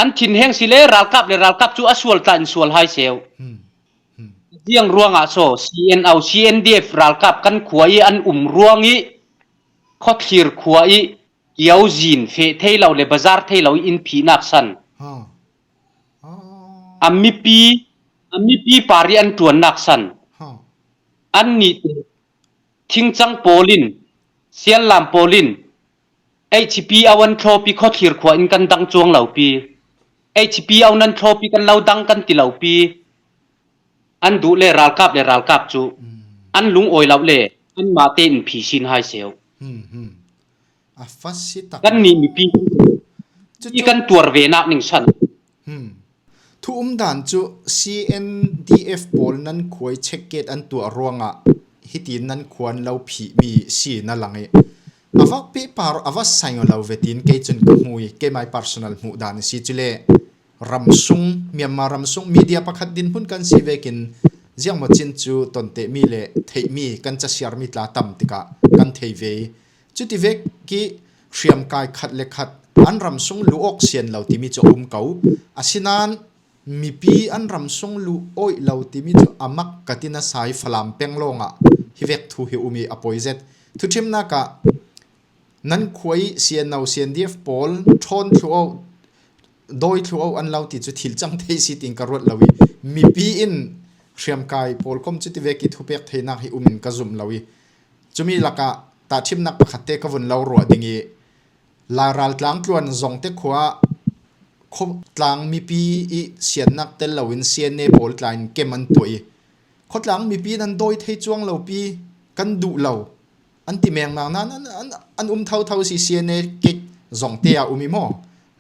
An thinheng si le ralkap le ralkap cu a sual tla in sual hai seuh. Hmm, hmm. Ziang ruangah so C N O, C N D F ralkap kan khua ih an um ruang ih Khuathlir khua ih kiozin feh thei lo le bazar thei lo ih in phihnak san. Ha. Ah. A mipi, a mipi par ih an ṭuannak san. Ha. Annih te, thingcang pawl in, sianlam pawl in, H P O an thlawpi Khuathlir khua in kan dang cuang lo pi, H P O nan thlawpi kan lo dang kan ti lo pi, an duh le ralkap le ralkap cu, hmm, an lungawi lo le anmah te in phi sin hai seuh. Hmm, hmm. A fasi tak. Kan nih mipi cucu ih kan tuar venak ning san. Hmm. Thu um dan cu C N D F pawl nan khuai check gate an tuah ruangah hitin nan khua an lo phihmi si na lang ih a va pehpar a va sai lo ve tiin kei cun ka hmu ih keimai personal hmuh dan a si. Cule ramsung, Myanmar ramsung media pakhat dinhmun kan si vekin ziangmawcin cu tontehmi le theihmi kan casiarmi tla tam tikah kan thei ve. Cuti vek ih hriamkai khat le khat an ramsung luh awk sian lo timi cu a um ko. Asinain mipi an ramsung luh awih lo timi cu a mak ka ti nasa ih Falam peng lawngah hi vek thu hi um ih a poi zet. Thuṭhimnak ah nan khua ih C N O, C N D F pawl ṭhawn thluh awk, dawi thluh awk an lo ti cu thil cang thei si tiin ka ruat lo ih mipi in hriamkai pawl kom cuti vek ih thupek theinak hi um in ka zumh lo ih cumi lakah tahṭhimnak pakhat te ka vun lo ruah ding ih Lairal tlang tluan Zongte khua ah khuatlang mipi ih siannak tel loin C N A pawl tla in kem an tuah ih khuatlang mipi in an dawi thei cuang lo pi kan duh lo an ti mengmang nain an, an, an um thotho si C N A kek Zongte ah um ih maw?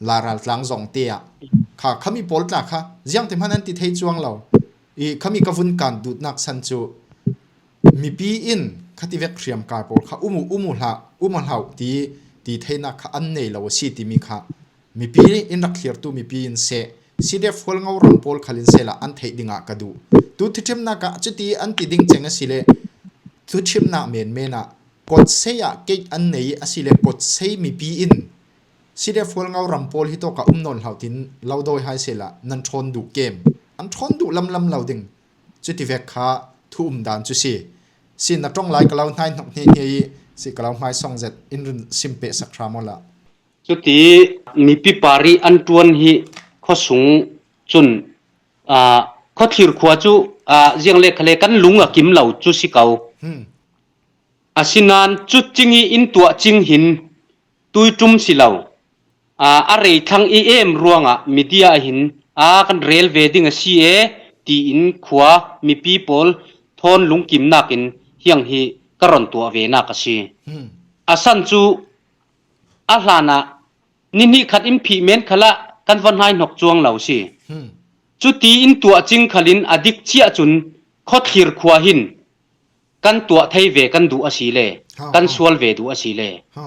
Lairal tlang Zongte ah kha khami pawl tla kha ziangte hman an ti thei cuang lo. Ih khami ka vun kan duhnak san cu mipi in khati vek hriamkai pawl kha um uh, um uh hlah, um uh hlah ti, ti theinak kha an nei lo a si timi kha mipi in rak thlirtu mipi in seh CDF Hualngo ram pawl khalin sela an theih dingah ka duh. Tu thuthimnak ah cuti an ti ding ceng a si le, thuthimnak menmen ah kotsei ah kei an nei a si le, kotsei mipi in CDF Hualngo ram pawl hi tawk ah um nawn hlah uh tin lo dawi hai sela nan ṭhawn duh kem. An ṭhawn duh lamlam lo ding. Cuti vek kha thu um dan cu si. Si na ṭong lai ka lo hnai hnok hni hni i si ka lo hmai song zet in run sim peh sak hram awla. Cuti mipi pari an ṭuan hi khuasung cun, aa, khuathlir khua cu, aa, ziang le khale kan lung a kim lo cu si ko. Hmm. Asinan cucing i in tuah cing hin tuiṭum si lo. Aa, a rei thlang i em ruangah media ah hin, aa, kan rel ve ding a si e, tiin khua mipi pawl thawn lungkimnak in hiang hi ka ron tuah venak a si. Hmm. A san cu a hlanah ni hnih khat in phih men khalah kan va hnai hnok cuang lo si. Hmm. Cuti in tuah cing khalin a dik ciah cun khuathlir khua hin kan tuah thei ve kan duh a si le, ha, kan ha, sual ve duh a si le. Ha.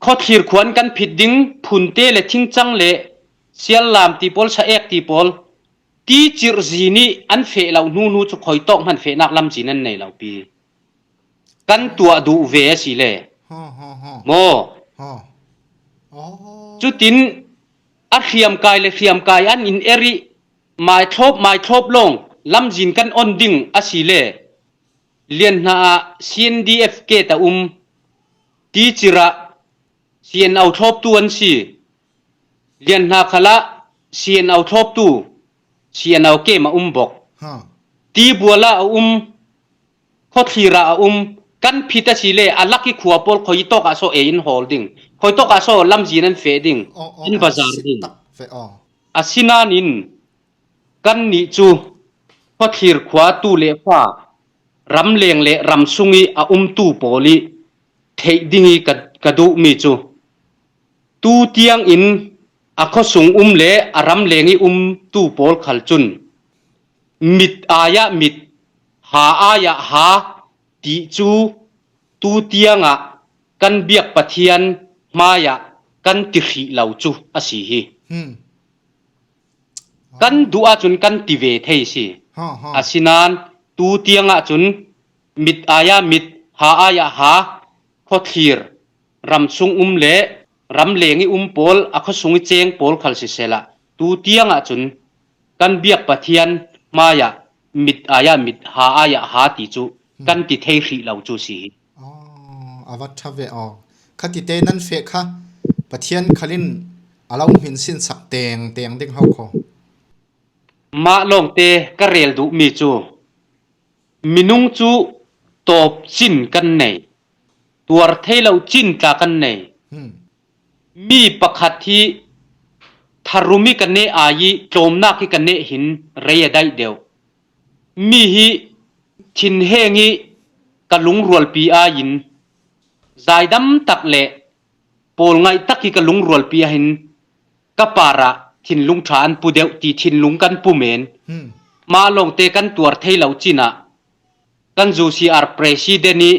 Khuathlir khuan kan phit ding phunte le thingcang le siallam ti pawl, saek ti pawl, ti cirh zin i an feh lo hnu hnu cu khuitawk hman fehnak lamcin an nei lo pi. Kan tuah duh ve a si le. Ha, ha, ha. Maw? Ha. Oh. Cutin a hriamkai le hriamkai an in er i maithlop, maithlop lawng lamzin kan on ding a si le. Lian hna ah CNDF ke ta um, ti cirh ah CNO thlawptu an si. Lian hna khalah CNO thlawptu, CNO kem a um bawk. Ha. Ti bual ah a um, khuathlir ah a um, kan phit a si le a lak i khua pawl khuitawk ah saw ei in hawl ding, khuitawk ah saw lamzin an feh ding, oh, oh, in va zar ding. Asinain kannih cu khuathlir khua tu le fa, ramleng le ramsung i a umtu pawl i theih ding i ka, ka duhmi cu, tu tiang in a khuasung um le a ramleng i umtu pawl khal cun mit ai ah mit, ha ai ah ha ti cu tu tiang ah kan biak Pathian hmai ah kan ti hrih lo cu a si hi. Hmm. Kan duh ahcun kan ti ve thei si. Ha, ha. Asinain tu tiang ahcun mit ai ah mit, ha ai ah ha, khuathlir, ramsung um le ramleng i um pawl, a khuasung i ceng pawl khal sisehla, tu tiang ahcun kan biak Pathian hmai ah mit ai ah mit, ha ai ah ha ti cu kan ti thei hrih lo cu si hi. Oh, a va ṭha ve aw. Khatite nan feh kha Pathian khalin a lo hminsinsak tengteng ding ho kho. Mah lawngte ka rel duhmi cu, minung cu tawp cin kan nei, tuar thei lo cin tla kan nei. Hmm. Mi pakhat hi tharum i ka neh ai i tlawmnak i ka neh hin rei a daih deuh. Mi hi thinheng i ka lungrualpi ai in zaidam tak le pawl ngaih tak i ka lungrualpi ah hin ka parah thinlung ṭha an pu deuh ti thinlung kan pu men. Hmm. Mah lawngte kan tuar thei lo cin ah kan U C R president i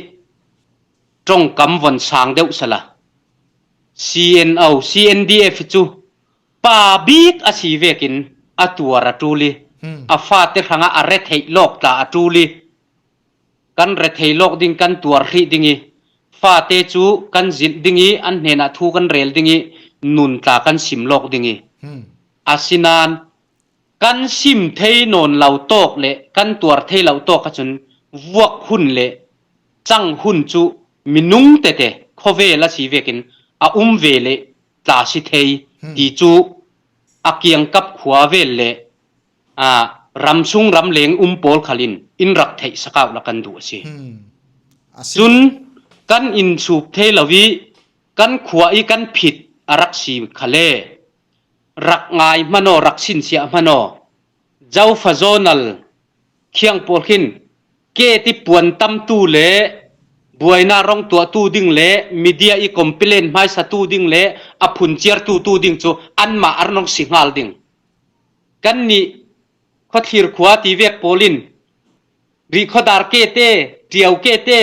ṭongkam von sang deuh sala, C N O, C N D F cu pa bik a si vekin a tuar a ṭul i, hmm, a fate hrangah a retheih lawk tla a ṭul i, kan retheih lawk ding, kan tuar hrih ding i, fate cu kan zinh ding i, an hnenah thu kan rel ding i, nun tla kan sim lawk ding i. Hmm. Asinain kan sim thei nawn lo tawk le kan tuar thei lo tawk ahcun vuak hun le cang hun cu minung tete khawvel a si vekin a um ve le tla si thei, hmm, ti cu a kiangkap khua vel le, aa, ramsung ramleng um pawl khal in in rak theih sakau la kan duh a si. Hmm. A si. Cun kan in sup thei lo i kan khua i kan phit a rak si khale rak ngai hmanaw, rak sinsiah hmanaw. Zofa Zonal khiang pawl khin ke ti puan tamtu le buaina rong tuahtu ding le media i complain hmaisatu ding le a phun ciartu tu ding cu anmah ar nong si hngal ding. Kannih khuathlir khua ti vek pawl in rih khuadar ke te, ṭiau ke te,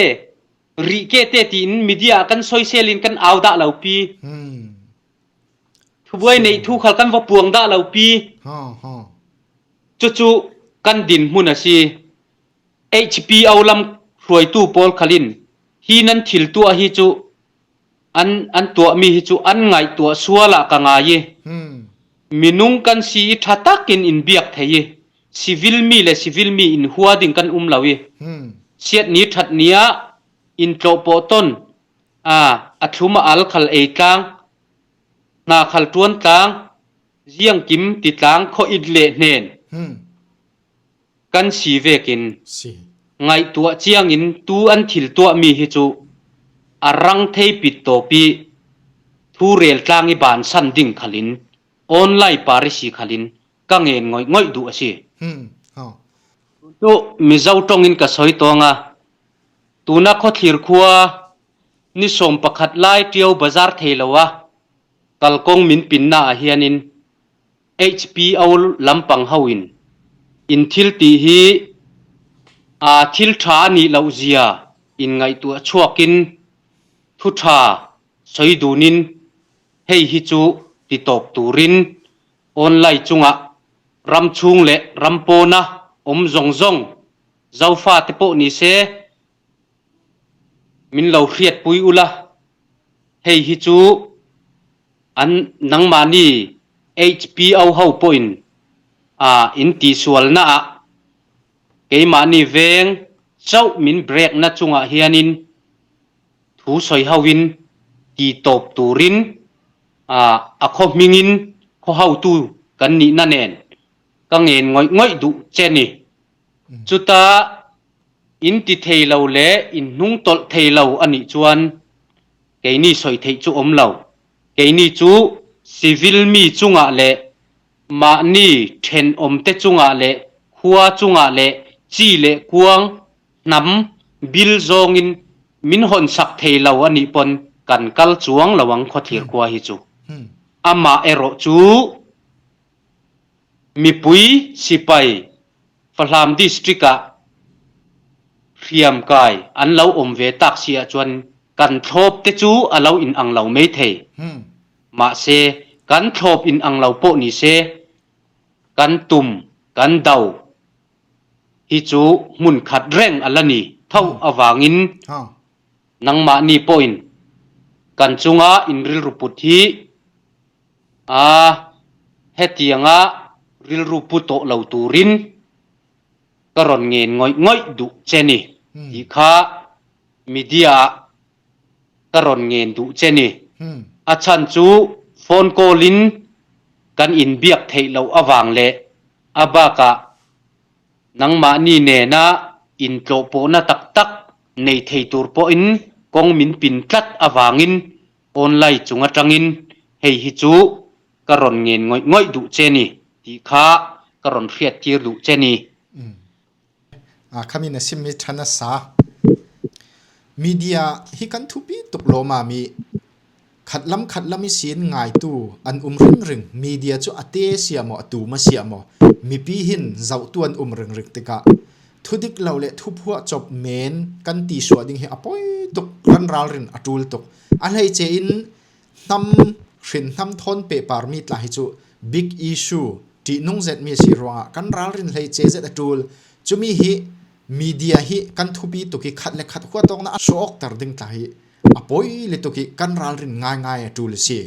rih ke te tiin media kan soisel in kan au dah lo pi. Hmm. Thubuai neih thu khal kan va puang dah lo pi. Ha, ha. Cucu kan dinhmun a si. H P O lam hruaitu pawl khalin hi nan thil tuah hi cu an, an tuahmi hi cu an ngaihtuah sual ah ka ngai i, hmm, minung kan si i ṭha takin in biak thei i, civil mi le civil mi in hua ding kan um lo i, hmm, siat ni ṭhat ni ah in tlawh pawh ton, aa, a thlum a al khal ei tlang, hna khal ṭuan tlang, ziangkim ti tlang khaw it le hnen, hmm, kan si vekin si. Ngaihtuah ciangin tu an thil tuahmi hi cu a rang thei pit tawp i thu rel tlang i bansan ding khalin online parisi khalin ka ngen ngoih ngoih duh a si. Hmm. Ha. Tu Mizo ṭongin ka soi tawng a, tuna khuathlir khua ni sawm pakhat lai Ṭio bazar thei lo a kalkawng min pinna ah hianin H P O lampang ho in in thil tih hi, aa, thil ṭha a nih loh zia in ngaihtuah chhuakin thuṭha soi dunin hei hi cu titawp turin online chungah ramchhung le rampawna om zong zong Zofa te pawh ni se, min lo hriatpui ula, hei hi cu an nangmahni H P O ho pawhin, aa, in tisualna ah keimahni veng chauh min brekna chungah hianin thu soi ho in titawp turin, aa, a khaw hmingin khuahotu kan nihna nen ka ngen ngoih ngoih duh che ni. Mm. Cuta in ti thei lo le in hnungtolh thei lo a nih chuan keini soi theih chu awm lo. Keini chu civil mi chungah le mahni ṭhenawmte chungah le khua chungah le chi le kuang hnam bil zawngin min hawnsak thei lo a nih pawn kan kal chuang lo ang khuathlir khua hi chu. Hmm. Amah erawh chu mipui sipai Falam district-ah hriamkai an lo awm ve tak si ah chuan kan thlawp te chu a lo inang lo mai thei. Hmm. Mahse, kan thlawp inang lo pawh ni se, kan tum, kan do hi chu hmun khat reng a la ni tho. Hmm. Avangin ha, nangmahni pawhin kan chunga in rilru put hi, a, hetianga rilru pu tawh lo turin ka rawn ngen ngoih ngoih duh che ni. Hmm. Tih kha media-ah ka rawn ngen duh che ni. Hmm. A chhan chu phone call-in kan inbiak theih loh avang leh a bakah nangmahni nena intlawhpawhna tak tak nei thei tur pawhin kawng min pin tlat avangin online chung aṭangin hei hi chu ka rawn ngen ngoih ngoih duh che ni tih kha ka rawn hriattir duh che ni. Mm. A, khami na sim mi ṭha nasa. Media hi kan thupi tuk lawm a mi. Khat lam khat lam i sin ngaitu an um ringring. Media chu a te siah maw, a tum a siah maw, mipi hin zohtu an um ringring tikah thudik lo leh thuphuah chawp men kan tisuah ding hi a pawi tuk, kan ralrin a ṭul tuk. A hleice in hnam hrin hnam thawn pehpar mi tla hi chu big issue ṭihnung zet mi a si ruangah kan ralrin hleice zet a ṭul. Chumi hi media hi kan thupi tuk i khat le khat huatawkna a show awk tar ding tla hi a pawi lutuk i kan ralrin ngaingai a ṭul a si.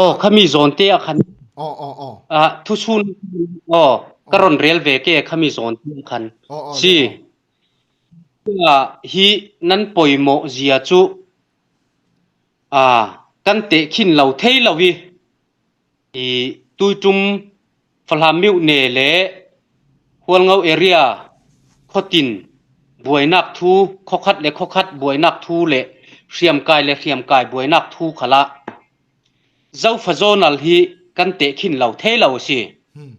Aw, khami zawnte a khan. Aw, aw, aw. Ah, thusun, aw, ka rawn rel ve ke khami zawnte a khan. Aw, aw, si. Hi nan pawimawh zia chu, ah, kan tehkhin lo thei lo i. I Tuitum Falam Miuhne leh Hualngo area khawtin buainak thu, khawkhat leh khawkhat buainak thu leh hriamkai leh hriamkai buainak thu khalah Zofa Zonal hi kan tehkhin lo thei lo a si. Hmm.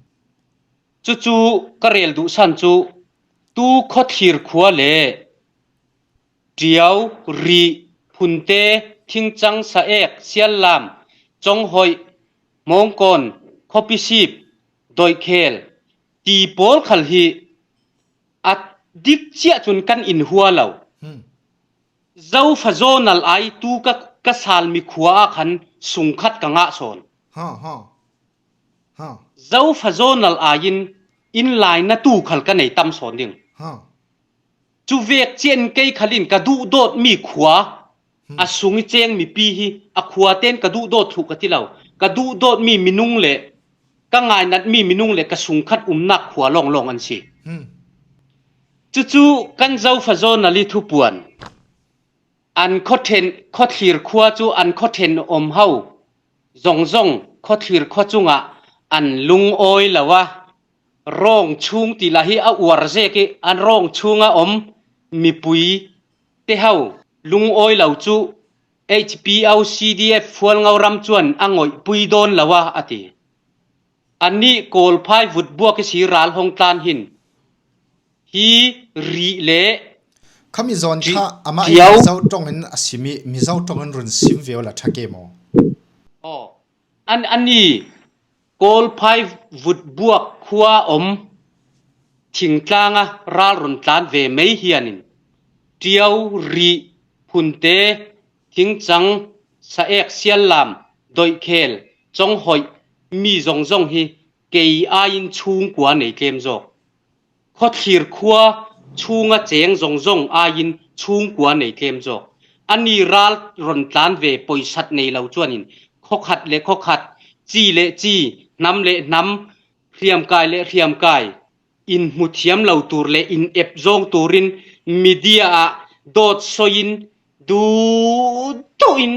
Chu chu ka rel duhsan chu tu khawthlir khua leh Ṭiau, Rih, Phunte, Thingchang, Saek, Siallam, Chawnghawih, Hmawngkawn, Khawpisip, Dawihkhel ti pawl khal hi a dik chiah chun kan inhua lo. Hmm. Zofa Zonal ai tu ka, ka Salmi khua ah khan sung khat ka ngah sawn. Ha, ha. Ha. Zofa Zonal aiin inn laina tu khal ka nei tam sawn ding. Ha. Chu vek cian kei khalin ka duhdawt mi khua, hmm, a sung i cheng mipi hi a khua ten ka duhdawt thluh ka ti lo. Ka duhdawt mi minung le ka ngainat mi minung le ka sung khat umnak khua lawnglawng an si. Hmm. Cucu kan Zofa Zonal i thupuan. An khawthen, khawthlir khua cu an khawthen om ho. Zongzong khawthlir khua cungah an lungawi lo a, rawng chung ti lah hi a uar zek i an rawng chunga om mipui te ho lungawi lo cu H P O C D F Hualngo ram chuan a ngawihpui dawn lo a, a ti. Anih Kawlphai vutbuak i si ral hong tlan hin hi rih le khami zawn ṭha amah hi Mizo ṭawngin a sim i Mizo ṭawngin run sim ve ula ṭha ke maw? Aw, an ani Kawlphai vutbuak khua om thingtlanga ral run tlan ve mai hianin ṭiau rih hunte thingchang saek siallam doihkhel chawnghoih mi zongzong hi kei aiin chhungkua nei tlem zawk. Khawthlir khua chhunga cheng zongzong aiin chhungkua nei tlem zawk. Ani ral rawn tlan ve pawisat nei lo chuanin khawkhat leh khawkhat, chi leh chi, hnam leh hnam, hriamkai leh hriamkai inhmu thiam lo tur leh inep zawng turin media-ah dawt sawiin duh duhin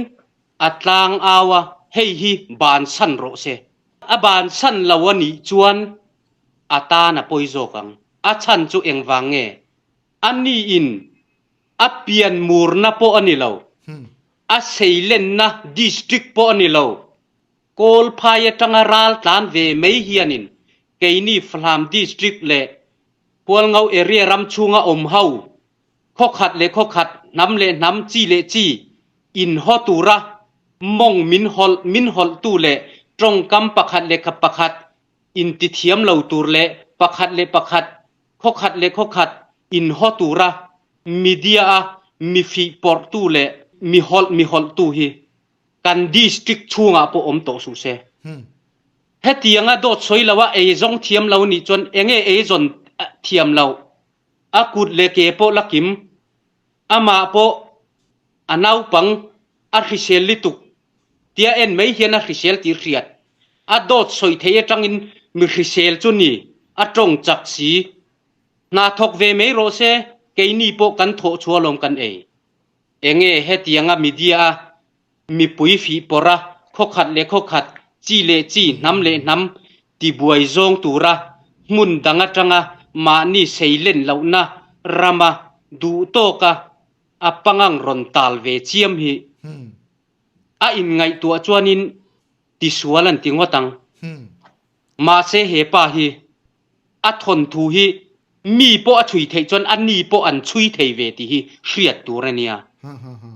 a tlang au a, hei hi bansan rawh se. A bansan lo a nih chuan a tan a pawi zawk ang. A chhan chu engvang nge? Ani in a pianmurna pawh a ni lo. Hmm. A seilenna district pawh a ni lo. Kawlphai aṭanga ral tlan ve mai hianin keini Falam district leh Hualngo area ram chhunga awm ho, khawkhat leh khawkhat, hnam leh hnam, chi leh chi inhaw tura mawng min hawlh, min hawlhtu leh ṭawngkam pakhat leh kha pakhat intithiam lo tur leh pakhat leh pakhat, khawkhat leh khawkhat inhaw tura media-a mi fihpawrhtu leh mi hawlh, mi hawlhtu hi kan district chhungah pawh awm tawh suh se. Hmm. Hetianga dawt sawi lo a, ei zawng thiam lo nih chuan eng nge ei zawn, ah, thiam lo? A kut leh ke pawh la kim. Amah pawh a naupang a hrisel lutuk tia en mai hian a hrisel tih hriat. A dawt sawi theih aṭangin mi hrisel chu ni a ṭawng chak si. Hna thawk ve mai rawh se, keini pawh kan thawh chhuah lawm kan ei. Eng nge hetianga media-a mipui fihpawrha khawkhat leh khawkhat, chi leh chi, hnam leh hnam tibuai zawng tura hmun dang aṭanga mahni seilen lohna rama duh tawka a pangang rawn tal ve chiam hi. Hmm. A inngaihtuah chuanin tisual an ti ngawt ang. Hmm. Mahse, he pa hi a thawnthu hi mi pawh a chhui theih chuan ani pawh an chhui thei ve tih hi hriat tur a nia. Ha, ha, ha.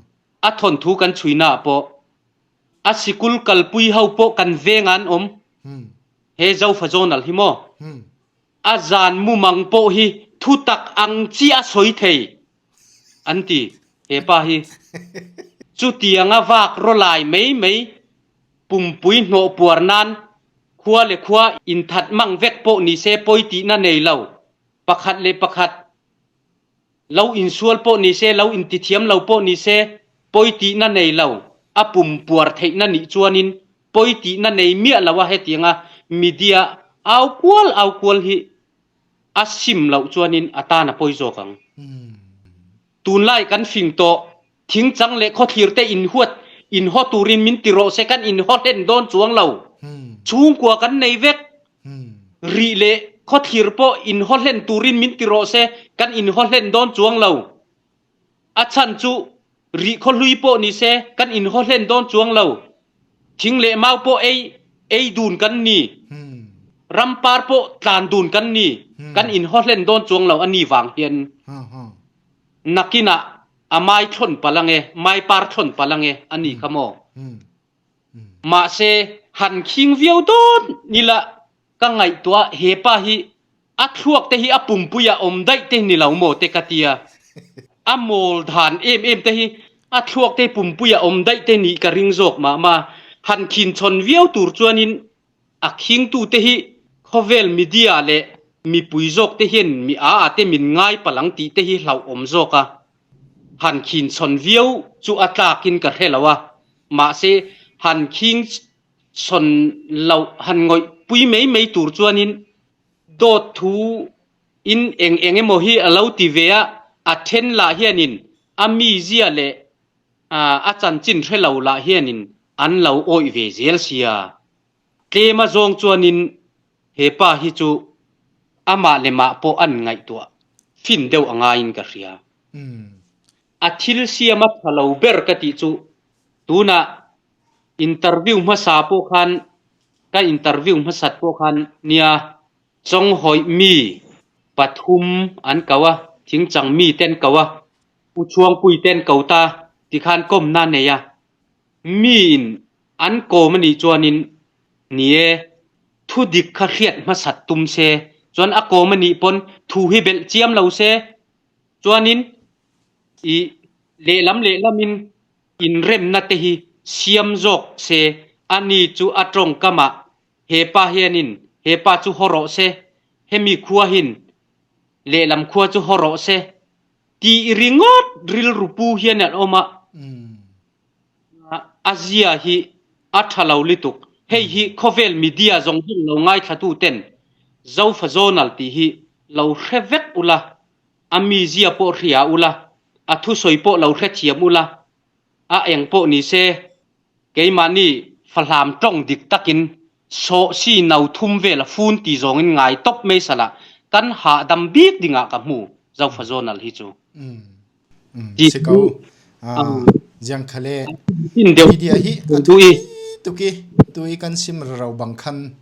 A thawnthu kan chhuinaah pawh a sikul kalpui ho pawh kan venga an awm. Hmm. He Zofa Zonal hi maw? Hmm. A zan mumang pawh hi thutak ang chi a sawi thei an ti, he pa hi. Chutianga vak raw lai mai mai, pumpui hnawh puar nan, khua leh khua inthat mang vek pawh ni se, pawi tihna nei lo. Pakhat leh pakhat lo insual pawh ni se, lo intithiam lo pawh ni se, pawi tihna nei lo, a pumpuar theihna nih chuanin pawi tihna nei miah lo a, hetianga media au kual au kual hi a sim loh chuanin a tan a pawi zawk ang. Hmm. Tunlai kan fing tawh, thingchang leh khawthlir te inhuat, inhaw turin min ti rawh se, kan inhaw hlen dawn chuang lo. Hmm. Chhungkua kan nei vek. Hmm. Rih leh khawthlir pawh inhaw hlen turin min ti rawh se, kan inhaw hlen dawn chuang lo. A chhan chu rih khawhlui pawh ni se, kan inhaw hlen dawn chuang lo. Thing leh mau pawh ei, ei dun kan ni. Hmm. Ram par pawh tlan dun kan ni. Hmm. Kan inhaw hlen dawn chuang lo a ni vang hian. Ha, ha. Nakinah a mai thlawn palh ang e, mai par thlawn palh ang e, a ni kha maw? Hmm. Hmm. Mahse, han khing viau dawn ila ka ngaihtuah, he pa hi a thluak te hi a pumpuia awm daih te ni lo maw te ka tia. A mawl dan em em te hi a thluak te pumpuia awm daih te nih ka ring zawk mah mah. Hankhin chhawn viau tur chuanin a khingtute hi khawvel media leh mipui zawkte hian mi a a te min ngai palang tihte hi hlauhawm zawk a, hankhin chhawn viau chu a tlakin ka hre lo a, mahse, hankhing chhawn lo, han ngawihpui mai mai tur chuanin dawt thu in eng eng emaw hi a lo ti ve a, a ṭhen lah hianin a mizia leh, a, a chanchin hre lo lah hianin an lo awih ve zel sia. Tlema zawng chuanin he pa hi chu amah leh mah pawh an ngaihtuah fin deuh a ngaiin ka hria. A thil siam a ṭha lo ber ka tih chu, tunah interview hmasa pawh khan, ka interview hmasat pawh khan nia, Chawnghawi mi pathum an ko a, Thingchang mi ten ko a, U Chhuangpui ten ko ta, tikhan kawmna nei a. Miin an kawm a nih chuanin, ni e, thudik kha hriat hmasat tum se, chuan a kawm a nih pawn thu hi belh chiam lo se, chuanin i lehlam lehlamin inremna te hi siam zawk se, ani chu a ṭawngkamah he pa hianin, he pa chu haw rawh se, hemi khua hin lehlam khua chu haw rawh se, tih ringawt rilru pu hian an awm a. A, a zia hi a ṭha lo lutuk. Hei hi khawvel media zawng him lo ngaithlatu ten Zofa Zonal tih hi lo hre vek ula, a mizia pawh hria ula, a thusawi pawh lo hrethiam ula, a eng pawh ni se, keimahni Fahlam ṭawng dik takin sawhsi no thum vel a fun ti zawngin ngai tawp mai sala kan hahdam bik dingah ka hmu, Zofa Zonal hi chu. Ti si ko. Ziang khale, media hi a thu i tuki, tui kan sim rau bang khan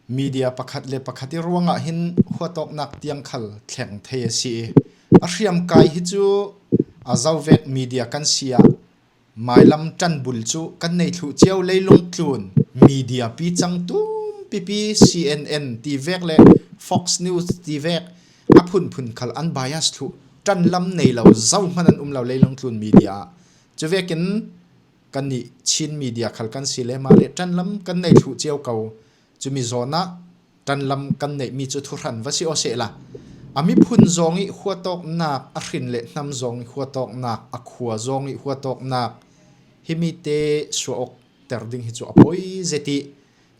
media pakhat leh pakhat i ruangah hin huatawknak tiang khal thleng thei a si i, a hriamkai hi chu a zo vek media kan si a, mailam ṭanbul chu kan nei thluh chiau, leilung tlun media pi chang tum pipi, C N N ti vek leh Fox News ti vek a phunphun khal an bias thluh, ṭanlam nei lo zo hman an um lo leilung tlun media ah. Chuvekin kan nih Chin media khal kan si leh, mah leh ṭanlam kan nei thluh chiau ko. Chumi zawnah ṭanlam kan neih mi chu thuhran va si aw seh la. A miphun zawng i huatawknak, a hrin leh hnam zawng i huatawknak, a khua zawng i huatawknak, himi te suah awk ter ding hi chu a pawi zet i,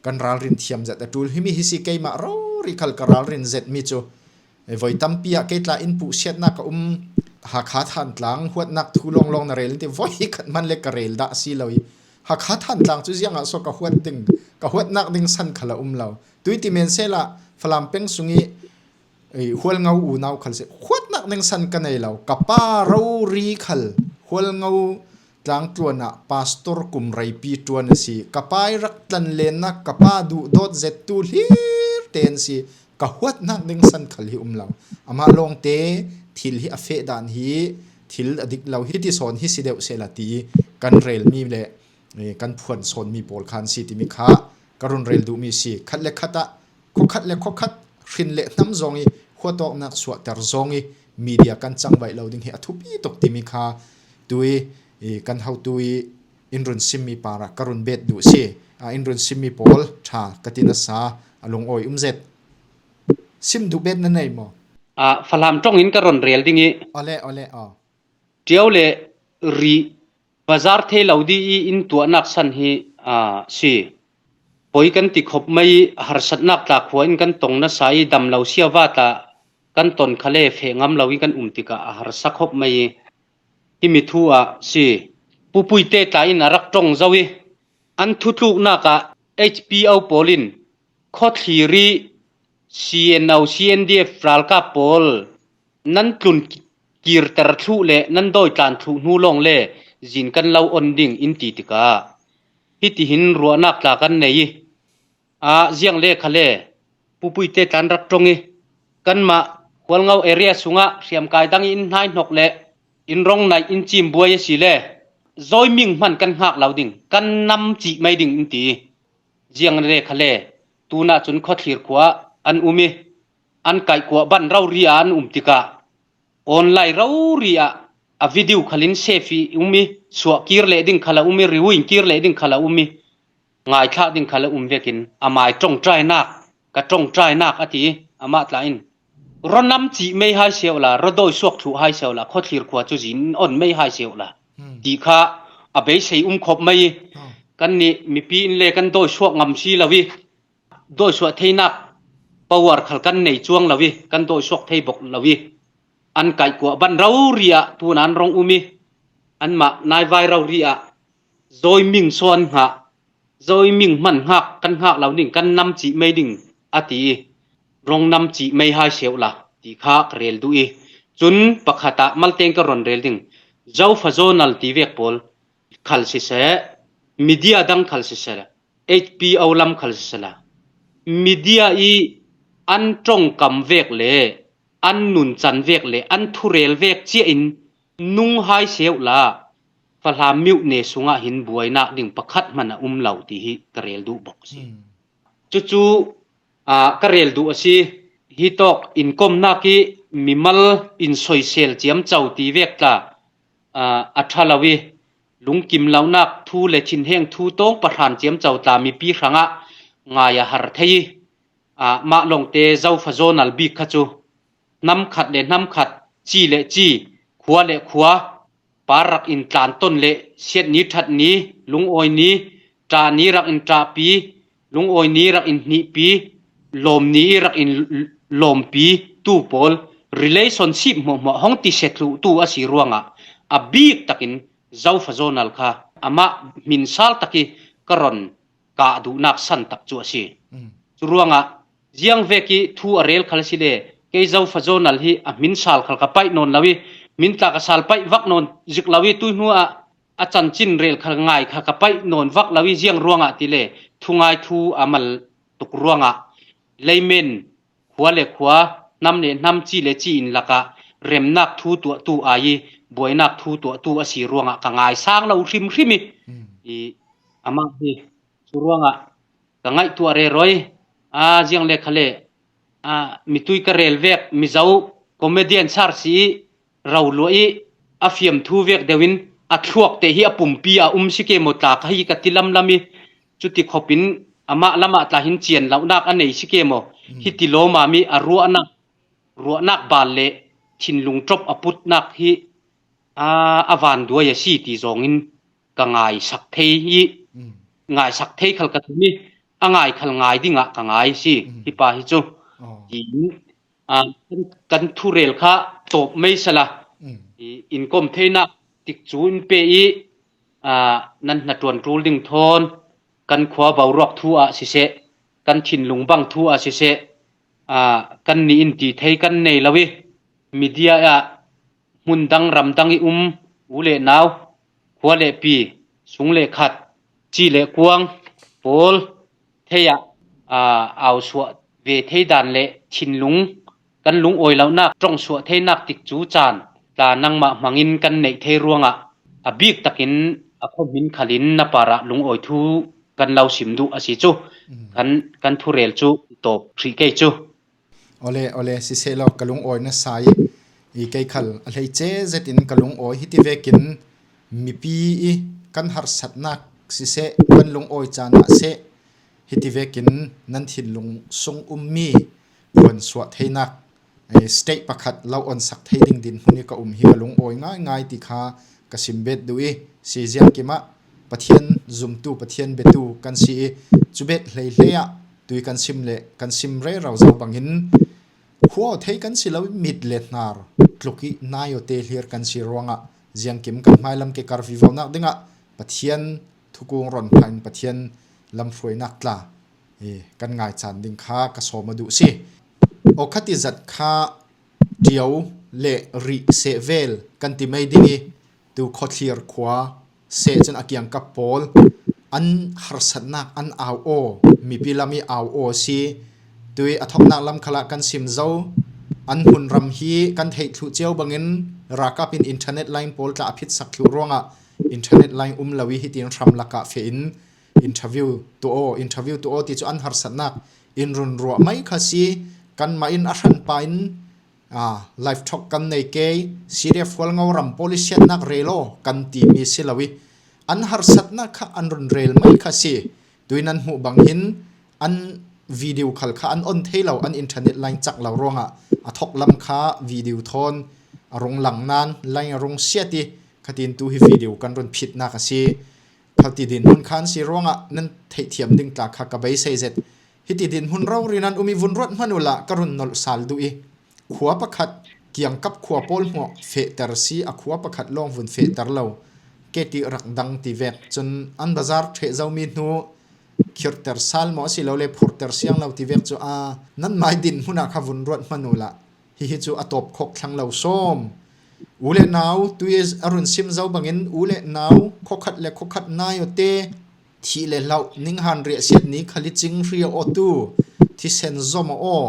kan ralrin thiam zet a ṭul. Himi hi si, keimah rori khal ka ralrin zet mi chu, e, voi tampi ah kei tla in puhsiatnak a um, Hakha Thantlang huatnak thu lawnglawng na rel in ti, voi khat hman leh ka rel dah si lo i, Hakha Thantlang chu ziangah saw ka huat ding, ka huatnak ding san khal a um lo. Tui ti men sela, Falam peng sung i, ei, Hualngo unau khal si, huatnak ding san ka nei lo. Ka pa rori khal Hualngo tlangtluan ah pastor kum reipi ṭuan a si. Ka pa i rak tlan lenna, ka pa duhdawt zettu hlir te an si. Ka huatnak ding san khal hi um lo. Amah lawngte thil hi a feh dan hi, thil a dik lo hi ti sawn hi si deuh sela ti kan rel mi leh, eh, kan phuan sawn mi pawl khan si timi kha ka run rel duh mi si. Khat leh khat ah, khaw khat leh khaw khat, hrin leh hnam zawng i huatawknak suahter zawng i media kan changvaih lo ding hi a thupi tawk timi kha tui, i, kan hotu i in run sim mi parah ka run bet duh si. A, in run sim mi pawl ṭha ka ti nasa, a lungawi um zet. Sim duh bet na nei maw? A, Falam ṭawngin ka rawn rel ding i. Awle, awle, aw. Ṭiau leh rih bazar thei lo di i in tuahnak san hi, a, si. Pawi kan ti khawp mai i, harsatnak tla khua in kan tawng nasa i, damlo sia va tla kan tawn kha le feh ngam lo in kan um tikah a harsa khawp mai i, himi thu ah si. Pu Puite tla in a rak ṭawng zo i, an thutluknak ah H P O pawl in khawthlir i C N O, C N D F ralkap pawl nan tlun kirter thluh leh nan dawitlan thluh hnu lawng le zin kan lo on ding in ti tikah, hitihin ruahnak tla kan nei i, a, ziang le kha le Pu Puite tla in rak ṭawng i, kanmah Hualngo area sungah hriamkai dang i in hnaihnawk leh in rawng naih in chim buai a si le, zawiming hman kan nghak lo ding, kan nam chih mai ding in ti i, ziang le kha le tunah chun khawthlir khua an um i, an kaihkuah ban rori ah an um tikah, online rori ah a video khalin save i um i, suah kir leh ding khal a um i, rewind kir leh ding khal a um i, ngaithlak ding kha la um vekin, a mai ṭawngṭainak, ka ṭawngṭainak a ti, amah tla in, raw nam cih mei hai seuh la, raw dawi suak thluh hai seuh la, khawthlir khua cu zin on mei hai seuh la, ti kha a beisei um khawp mai. Kannih mipi in le kan dawi suak ngam si lo i, dawi suah theinak power khal kan nei cuang lo i, kan dawi suak thei bawk lo i, an kaihkuah ban rori ah tun an rong um i, anmah naivai rori ah zawi ming sawn hngah, zawi ming hman hngak kan hngak lo ning, kan nam cih mei ding a ti i, rong nam cih mei hai seuh la ti kha ka rel duh i, cun pakhat ah malteng ka ron rel ding. Zofa Zonal ti vek pawl khal siseh, media dang khal siseh, H P O lam khal siseh la, media i an ṭawngkam vek le an nuncan vek le an thurel vek cia in nung hai seuh la, Falam miuh ne sungah hin buainak ding pakhat hman a um lo ti hi ka rel duh bawk a si. Cucu, aa, ka rel duh a si. Hi tawk inkomnak i mimal in soisel ciamco ti vek tla, aa, a ṭha lo i, lungkim lonak thu le thinheng thu tawng pahran ciamco tla mipi hrangah ngai a har thei i, aa, mah lawngte Zofa Zonal bik kha cu hnam khat le hnam khat, ci le ci, khua le khua, par rak in tlanton le siat ni ṭhat ni, lungawi ni, ṭah ni rak in ṭahpi, lungawi ni rak in hnihpi, lawm ni rak in lawmpi tu pawl relationship hmuahhmuah hong ti se thluh tu a si ruangah a bik takin Zofa Zonal kha amah hmin sal tak i ka ron kah duhnak san tak cu a si. Cu ruangah ziang vek i thu a rel khal si le, kei Zofa Zonal hi a hmin sal khal ka paih nawn lo i, hmin tla ka sal paih vak nawn zik lo i, tu hnu ah a cancin rel khal ngai kha ka paih nawn vak lo i, ziang ruangah ti le, thungai thu a mal tuk ruangah, leimen khua le khua, hnam le hnam, ci le ci in lakah remnak thu tuahtu ai i, buainak thu tuahtu a si ruangah ka ngaisang lo hrimhrim i, i amah hi. Cu ruangah ka ngaihtuah rero i, aa, ziang le kha le, aa, mitui ka rel vek, Mizo comedian sar si i, ro luah i, a fiam thu vek deuh in a thluak te hi a pumpi a um si ke maw tla ka hi ka ti lamlam i, cuti khop in amah lamah tla hin cian lonak a nei si ke maw? Hiti lawmam i a ruahnak, ruahnak bal le thinlung ṭop a putnak hi, aa, a vanduai a si ti zawngin ka ngaisak thei i, ngaisak thei khal ka tum i, a ngai khal ngai dingah ka ngai si, hi pa hi cu. Tiin, aa, kan, kan thurel kha tawp mai sala, i, inkom theinak tikcu in pe i, aa, nan hnaṭuan ṭul ding thawn, kan khua boruak thu ah siseh, kan thinlung bang thu ah siseh, aa, kannih in ti thei kan nei lo i, media ah hmun dang ram dang i um u le nau, khua le pi, sung le khat, ci le kuang pawl thei ah, aa, au suah ve thei dan le thinlung kan lungawi lonak ṭong suah theinak tikcu caan tla nangmah hmangin kan neih thei ruangah a bik takin a khuahmin khalin na parah lungawi thu kan lo sim duh a si cu. Kan, kan thurel cu tawp hrih kei cu. Awle, awle, siseh law ka lungawi na sa i, i kei khal a hleice zetin ka lungawi hiti vekin mipi i kan harsatnak siseh, kan lungawi caan ah seh, hiti vekin nan thinlung sung ummi phuan suah theinak, eh, state pakhat lo onsak thei ding dinhmun i ka um hi ka lungawi ngaingai ti kha ka sim bet duh i, si ziangkim ah Pathian zumtu, Pathian biatu kan si i, cu bet hleihlei ah tui kan sim le kan sim rero zo bangin khua aw thei kan si lo i, mit le hnar tluk i nai aw te hlir kan si ruangah ziangkim kan hmailam ke kar vivonak dingah Pathian thukung ron phain Pathian lamhruainak tla, eh, kan ngai caan ding kha ka sawm a duh si. Aw, khati zat kha ṭio le rih seh vel kan ti mai ding i, tu khawthlir khua seh cun a kiangkap pawl an harsatnak an au aw, mipi lam i au aw a si. Tui a thawknak lam khalah kan sim zo, an hmunram hi kan theih thluh cio bangin ralkap in internet line pawl tla a phitsak thluh ruangah internet line um lo i hitin hram lakah feh in interview tuah aw, interview tuah aw ti cu an harsatnak in run ruah mai kha si. Kanmah in a hranpa in, aa, live talk kan nei ke, C D F Hualngo ram pawl i siatnak rel aw kan timi si lo i, an harsatnak kha an run rel mai kha si. Tui nan hmuh bang hin an video khal kha an on thei lo, an internet line chak lo ruangah a thawk lam kha video thawn a rung lang nan line a rung siat i, khatin tu hi video kan run phitnak a si. Khati dinhmun khan si ruangah nan theihthiam ding tla kha ka beisei zet. Hiti dinhmun rori nan um i vun ruat hman uhla ka run nolh sal duh i, khua pakhat kiangkap khua pawl hmuah fehter si a khua pakhat lawng vun fehter lo. Keti rak dang ti vek cun an bazar ṭheh zomi hnu khirter sal maw a si lo le phurter siang lo ti vek cu a nan mai dinhmun ah kha vun ruat hman uhla hihi cu a tawp khawk thlang lo sawm. U le nau tui a run sim zo bangin u le nau khawkhat le khawkhat nai awte thih le hlauh ninghan riahsiat ni khal i cing hri a awtu thisen zom a aw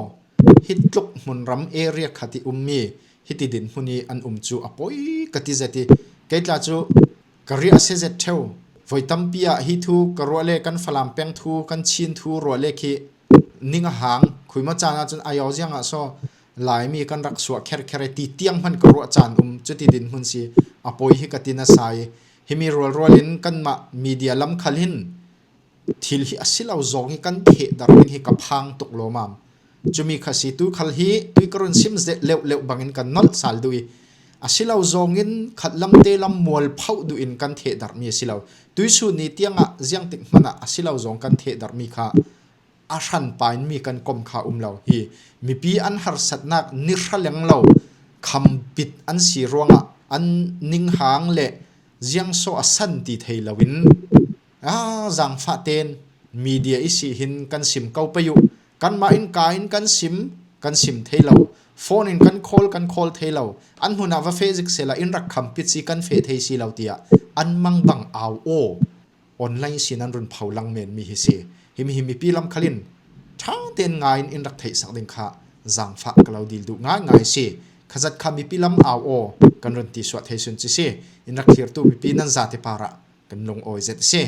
hi tluk hmunram area khat i ummi hiti dinhmun i an um cu a poi ka ti zet i, kei tla cu ka riah a sia zet ṭheu. Voi tampi ah hi thu ka ruah le kan Falam peng thu kan Chin thu ruah le khi ning a hang, khuima caan ah cun ayau ziangah saw Laimi kan rak suah kherkher e ti tiang hman ka ruah caan um, cuti dinhmun si a poi hi ka ti nasa i, himi rualrual in kanmah media lam khal hin thil hi a si lo zawng hi kan thehdarh ding hi ka phang tuk lawmam. Cumi kha si, tu khal hi tui ka run sim zet leuhleuh bangin kan nolh sal duh i, a si lo zawngin khatlamte lam mualphoh duh in kan thehdarhmi a si lo. Tuisun ni tiangah ziangtik hmanah a si lo zawng kan thehdarhmi kha a hranpa in mi kan kom kha um lo hi. Mipi an harsatnak ni hra leng lo khambit an si ruangah an ninghang le ziangsaw a san ti thei loin, a, zangfah ten media i si hin kan sim ko pei uh. Kanmah in ka in kan sim, kan sim thei lo. Phone in kan call, kan call thei lo. An hmun ah va feh zik sehla in rak khampit si kan feh thei si lo tiah an mangbang au aw. Online sin an run pho lang menmi hi si. Himi hi mipi lam khal in ṭha ten ngai in in rak theihsak ding kha zangfah ka lo dil duh ngaingai si. Khazat kha mipi lam au aw kan run ti suah thei sun ci si. In rak thlirtu mipi nan zate parah kan lungawi zet a si.